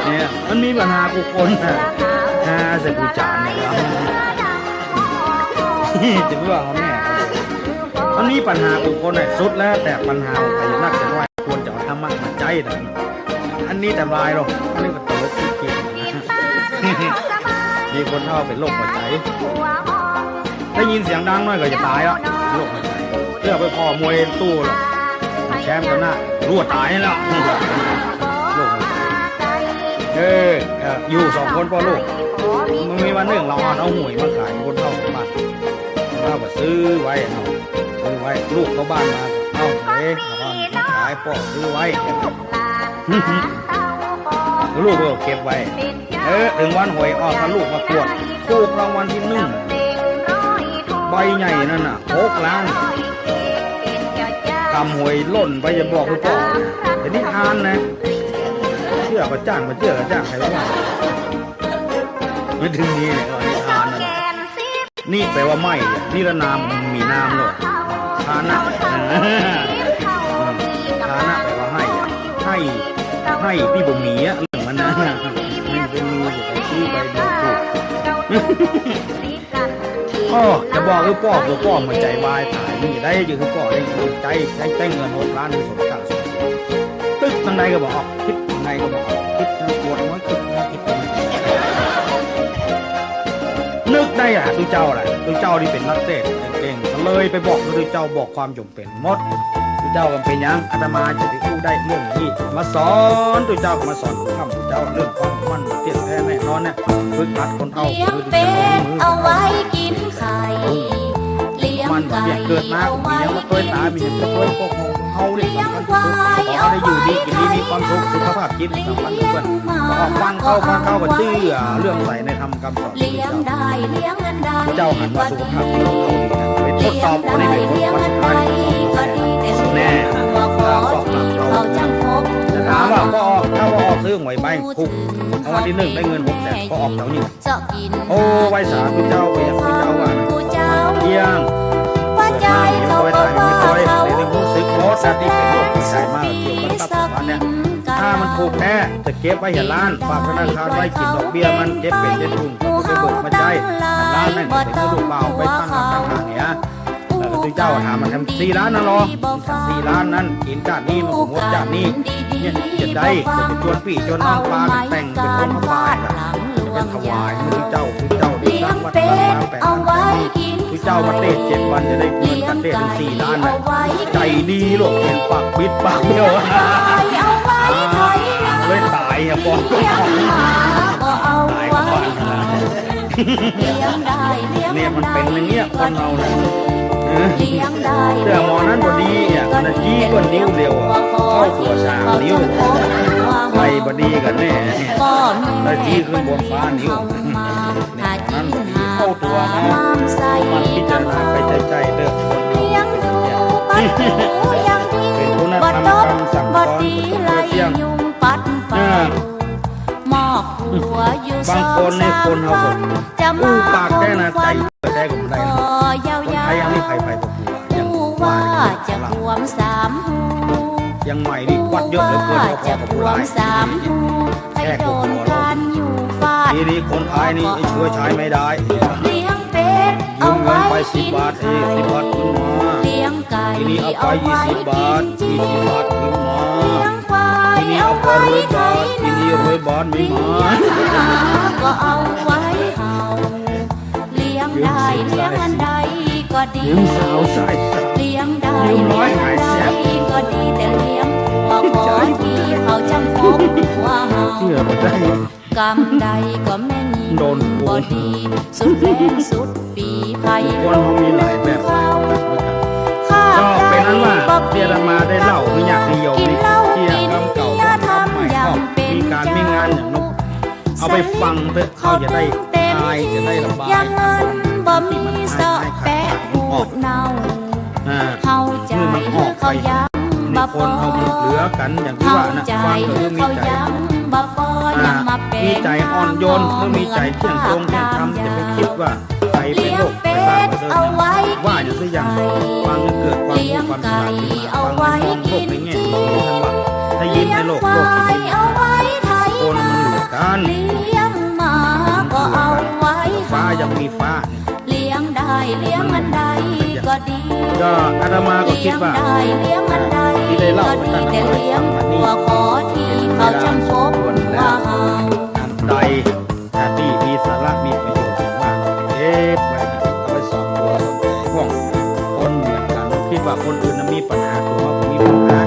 เนี่ย มันมีปัญหากู้คนน่ะ ฮาใส่พระจารย์เนี่ย จะว่าเขาแม่ มันมีปัญหากู้คนน่ะ สุดแล้วแต่ปัญหาของใผนักจะน้อย ควรจะเอาธรรมะมาใจ๊นะ อันนี้อันตรายหรอก อันนี้ก็ตลกขี้เกียจนะ มีคนเฒ่าเป๋นโรคหัวใจ๋ ได้ยินเสียงดังหน่อยก็จะต๋ายละ โรคหัวใจ๋ เตื้อไปผ่อมวยตู้ละ แชมป์ชนะ รัวต๋ายแล้ว โรคหัวใจ๋ เออ เออ อยู่สองคนป้อลูก มันมีวันนึ่ง ลาวอ่อนเอาหวยมาขาย คนเฒ่าบ้าน เฒ่าก็ซื้อไว้เนาะ ซื้อไว้ ลูกเข้าบ้านมา เอาหวย ลาวอ่อนมาขาย ป้อซื้อไว้ ลูกก็เก็บไว้ เออ เถิงวันหวยออก ก็ลูกมากวด ถูกรางวัลตี้นึ่ง ใบใหญ่นั่นน่ะ หกล้าน กำหวยล่นไป จะบอกหื้อป้อ เดี๋ยวนี้ทานนะ เจื้อก็จ้าง บ่เจื้อก็จ้าง ใผว่า ไม่ถึงนี้เลย นิทานนั่นน่ะ นิแปลว่าไม่ นิรนาม มีนามเลย ทานะ ทานะแปลว่าให้ ให้ ให้ตี้บ่มีอะ เรื่องมันนะ มันเป็นมีอยู่ ไปซื้อไปดูถูก ก็ อ้อ จะบอกหื้อป้อ หัวป้อมันใจ๋วายต๋าย มันจะได้ จะหื้อป้อได้ใจ๊ ใจ๊ ใจ๊เงินหกล้านหื้อสมศักดิ์ ตึกตังใดก็บ่ออก คิดตังใดก็บ่ออก คิดปวดหัว คิด คิด นึกได้อะ ตุ๊เจ้าแหละ ตุ๊เจ้านี่เป๋นนักเตสน์เก่งๆ ก็เลยไปบอกตุ๊เจ้า บอกความจ๋ำเป๋นหมด ตุ๊เจ้าว่าเป๋นหยัง อาตมาจะไปอู้ได้เรื่องนี้ มาสอนตุ๊เจ้า มาสอนผู้ค้ำตุ๊เจ้า เรื่องความมั่นเตี้ยแท้แน่นอนเนี่ย ฝึกหัดคนเอา เลี้ยงเป็ดเอาไว้กิ๋นไข่ เลี้ยงไก่เอาไว้กิ๋นเลือด มันเตี้ยเกิดมาก็มีหยังมาต้วยต๋า มีหยังมาต้วยพวกของเฮาเนี่ย เลี้ยงควายเอาไว้กิ๋น ขอให้ได้อยู่ดีกิ๋นดี มีความสุข สุขภาพจิตสำคัญกว่าเปิ้น ก็ออกฟังเข้า ฟังเข้าก็เจื้อเลื่อมใสในธรรมคำสอน เลี้ยงได้เลี้ยงอันใด เจ้าหันว่าสุขภาพจิตของเฮาดีนะ ไปทดสอบอันนี้ ไปทดสอบวันสุดท้าย แน่ ถ้าบอกหลักเรา จะถามว่าบ่ออก ถ้าบ่ออกซื้อหวยใบถูกรางวัลที่หนึ่งได้เงินหกแสน บ่ออกเดี๋ยวนี้ โอ้ ไหว้สาธุเจ้า ไปยังพระเจ้าว่า เที่ยง เกิดมามีต้วย ต๋ายมีต้วย ในรู้สึกหมด ชาตินี้เป๋นโรคหัวใจ๋มา เกี่ยวกับทรัพย์สมบัติเนี่ย ถ้ามันถูกแท้ จะเก็บไว้เหียล้าน ฝากธนาคารไว้กิ๋นดอกเบี้ยมัน เก็บเป๋นเจ็ดถุง ก็จะไปเบิกมาใจ๊ ล้านนั่นก็เป๋นลูกบ่าวไปตั้งหลักตั้งฐานเนี่ย แล้วก็ตุ๊เจ้าถามมัน แถมสี่ล้านนั่นเหรอ แถมสี่ล้านนั่น กิ๋นจาตินี้มันก็หมดจาตินี้ เนี่ย จะได้ จะชวนปี้ชวนน้องปากั๋นแต่งเป๋นองค์พระบาทอะ จะไปถวายตุ๊เจ้า ตุ๊เจ้าได้สร้างวัดสร้างวาแป๋ง เอาไว้กิ๋น ตุ๊เจ้ามาเตสน์เจ็ดวันจะได้เงินกั๋นเตสน์ถึงสี่ล้านน่ะ ใจ๋ดีโลด เป๋นปากบิดปากเบี้ยว เลยต๋ายอะ ป้อ ก็เอาไว้ ต๋ายก่อน เนี่ยมันเป๋นอย่างเงี้ย คนเฮาเนี่ย เออ เตื้อหมอนั้นบ่ดีเนี่ย อันนั้นจี้ก้นนิ้วเดียวอะ เข้าตั๋วสามนิ้ว ใผบ่ดีกั๋นแน่เนี่ย แล้วจี้ขึ้นบนฟ้านิ้ว เนี่ย นั้นบ่ดี เข้าตั๋วนะ มันพิจารณาไปใจ้ๆ เตื้อคนเฮาเนี่ย เป๋นผู้นำคำสั่งสอน เตี้ยง เออ บางคนในคนเฮาก็อู้ปากแต๊นะ ใจ๋แต๊ก็บ่ได้นะ คนไทยยังมีใผๆ บ่กลัว ยังว่าจะกวมสามหู ยังใหม่นี่วัดเยอะเหลือเกิน ว่าจะกวมสามหู แค่กลัว ทีนี้คนไทยนี่ไอ้เชื้อชาติไม่ได้ เลี้ยงเป็ด ยืมเงินไปสิบบาท เอ้ย สิบบาทคืนมา เลี้ยงไก่ ทีนี้เอาไปยี่สิบบาท ยี่สิบบาทคืนมา เลี้ยงควาย ทีนี้เอาไปร้อยบาท ทีนี้ร้อยบาทไม่มา ก็เอาไว้เฮา เลี้ยงได้เลี้ยงอันใดก็ดี ยืมสาวใส่ เลี้ยงได้ ยืมร้อย เลี้ยงอันใด หายแสบ ก็ดี แต่เลี้ยงบ่พอที่เขาจังพบว่าเฮา เชื่อบ่ได้ กรรมใดก็แม่นยิ่ง โดนโกง บ่ดี สุดแรงสุดปี๋ ไผ คนเฮามีหลายแบบ ข้า ก็เป๋นอันว่า เตี้ยอาตมาได้เล่าหื้อญาติโยมนี่ เตี้ยกำเก่ากำใหม่ก็มีก๋านมีงานอย่างนก เอาไปฟังเต๊อะ เขาจะได้คลาย จะได้ระบาย อย่างนั้นบ่มีเสาะแปะ ออก พูดเนา อ่า เข้าใจ๋ หื้อมันออกไป เขายังบ่ปอ นี่คนเฮามันเหลือกั๋นอย่างตี้ว่านะ เข้าใจ๋ ฟังเต๊อะ เขายังบ่ปอ อ่า ยังมาเป๋น มีใจ๋อ่อนโยน หรือมีใจ๋เที่ยงตรงเที่ยงธรรม จะไปกึ๊ดว่าใผเป๋นโรคไปบ้าไปเดิน เอาไว้ ว่าอย่างตี้อย่าง ฟังหื้อเกิดความรู้ความฉลาดขึ้นมา ฟังให้มองโลกในแง่ดี ท่านว่า ถ้ายิ้มให้โลก โลกจะยิ้ม คนมันเหลือกั๋น เลี้ยงหมาก็เอาไว้ ฟ้ายังมีฟ้า เลี้ยงได้เลี้ยงอันใดก็ดี ก็อาตมาก็กึ๊ดว่า เลี้ยงได้เลี้ยงอันใด ตี้ได้เล่าไปตั้งแต่เลี้ยง ก็ดี แต่เลี้ยง หัวข้อที่เขาจังพบว่า อันใด อ่า ตี้มีสาระมีประโยชน์มาก เก็บไว้ เอาไว้สอนตั๋ว พวกคนเหมือนกั๋น กึ๊ดว่าคนอื่นน่ะมีปัญหา ตั๋วบ่มีปัญหา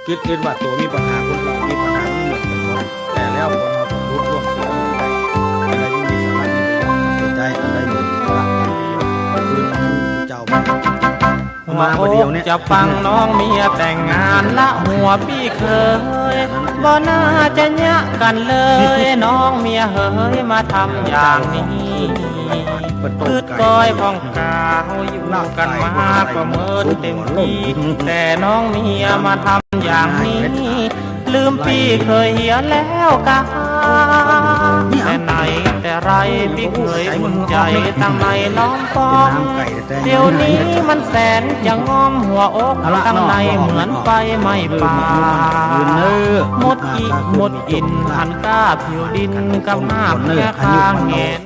กึ๊ด กึ๊ดว่าตั๋วมีปัญหา คนอื่นมีปัญหา มันเหมือนกั๋นหมด แต่แล้วคนเฮาต้องรู้ร่วมเสียใจ อันใดที่มีสาระมีประโยชน์ ใจ๋อันใดมีสาระมีประโยชน์ คือเจ้า มาบ่าเดี่ยวเนี่ย จะฟังน้องเมียแต่งงานละหัวปี้เขย บ่น่าจะเยียะกั๋นเลย น้องเมียเหย มาทำอย่างนี้ กึ๊ดก้อยพ่องกา เฮาอยู่กั๋นมาก็เมินเต็มตี้ แต่น้องเมียมาทำอย่างนี้ ลืมปี้เขยเหียแล้วกา แต่ไหนแต่ไรปี้เขยอุ่นใจ๋ตังในล้อมปอง เดี๋ยวนี้มันแสนจะง่อมหัวอก ตังในเหมือนไฟไหม้ป่า หมดอิกหมดอิ่น อันก้าผิวดินกับหน้าแก่ข้าแงน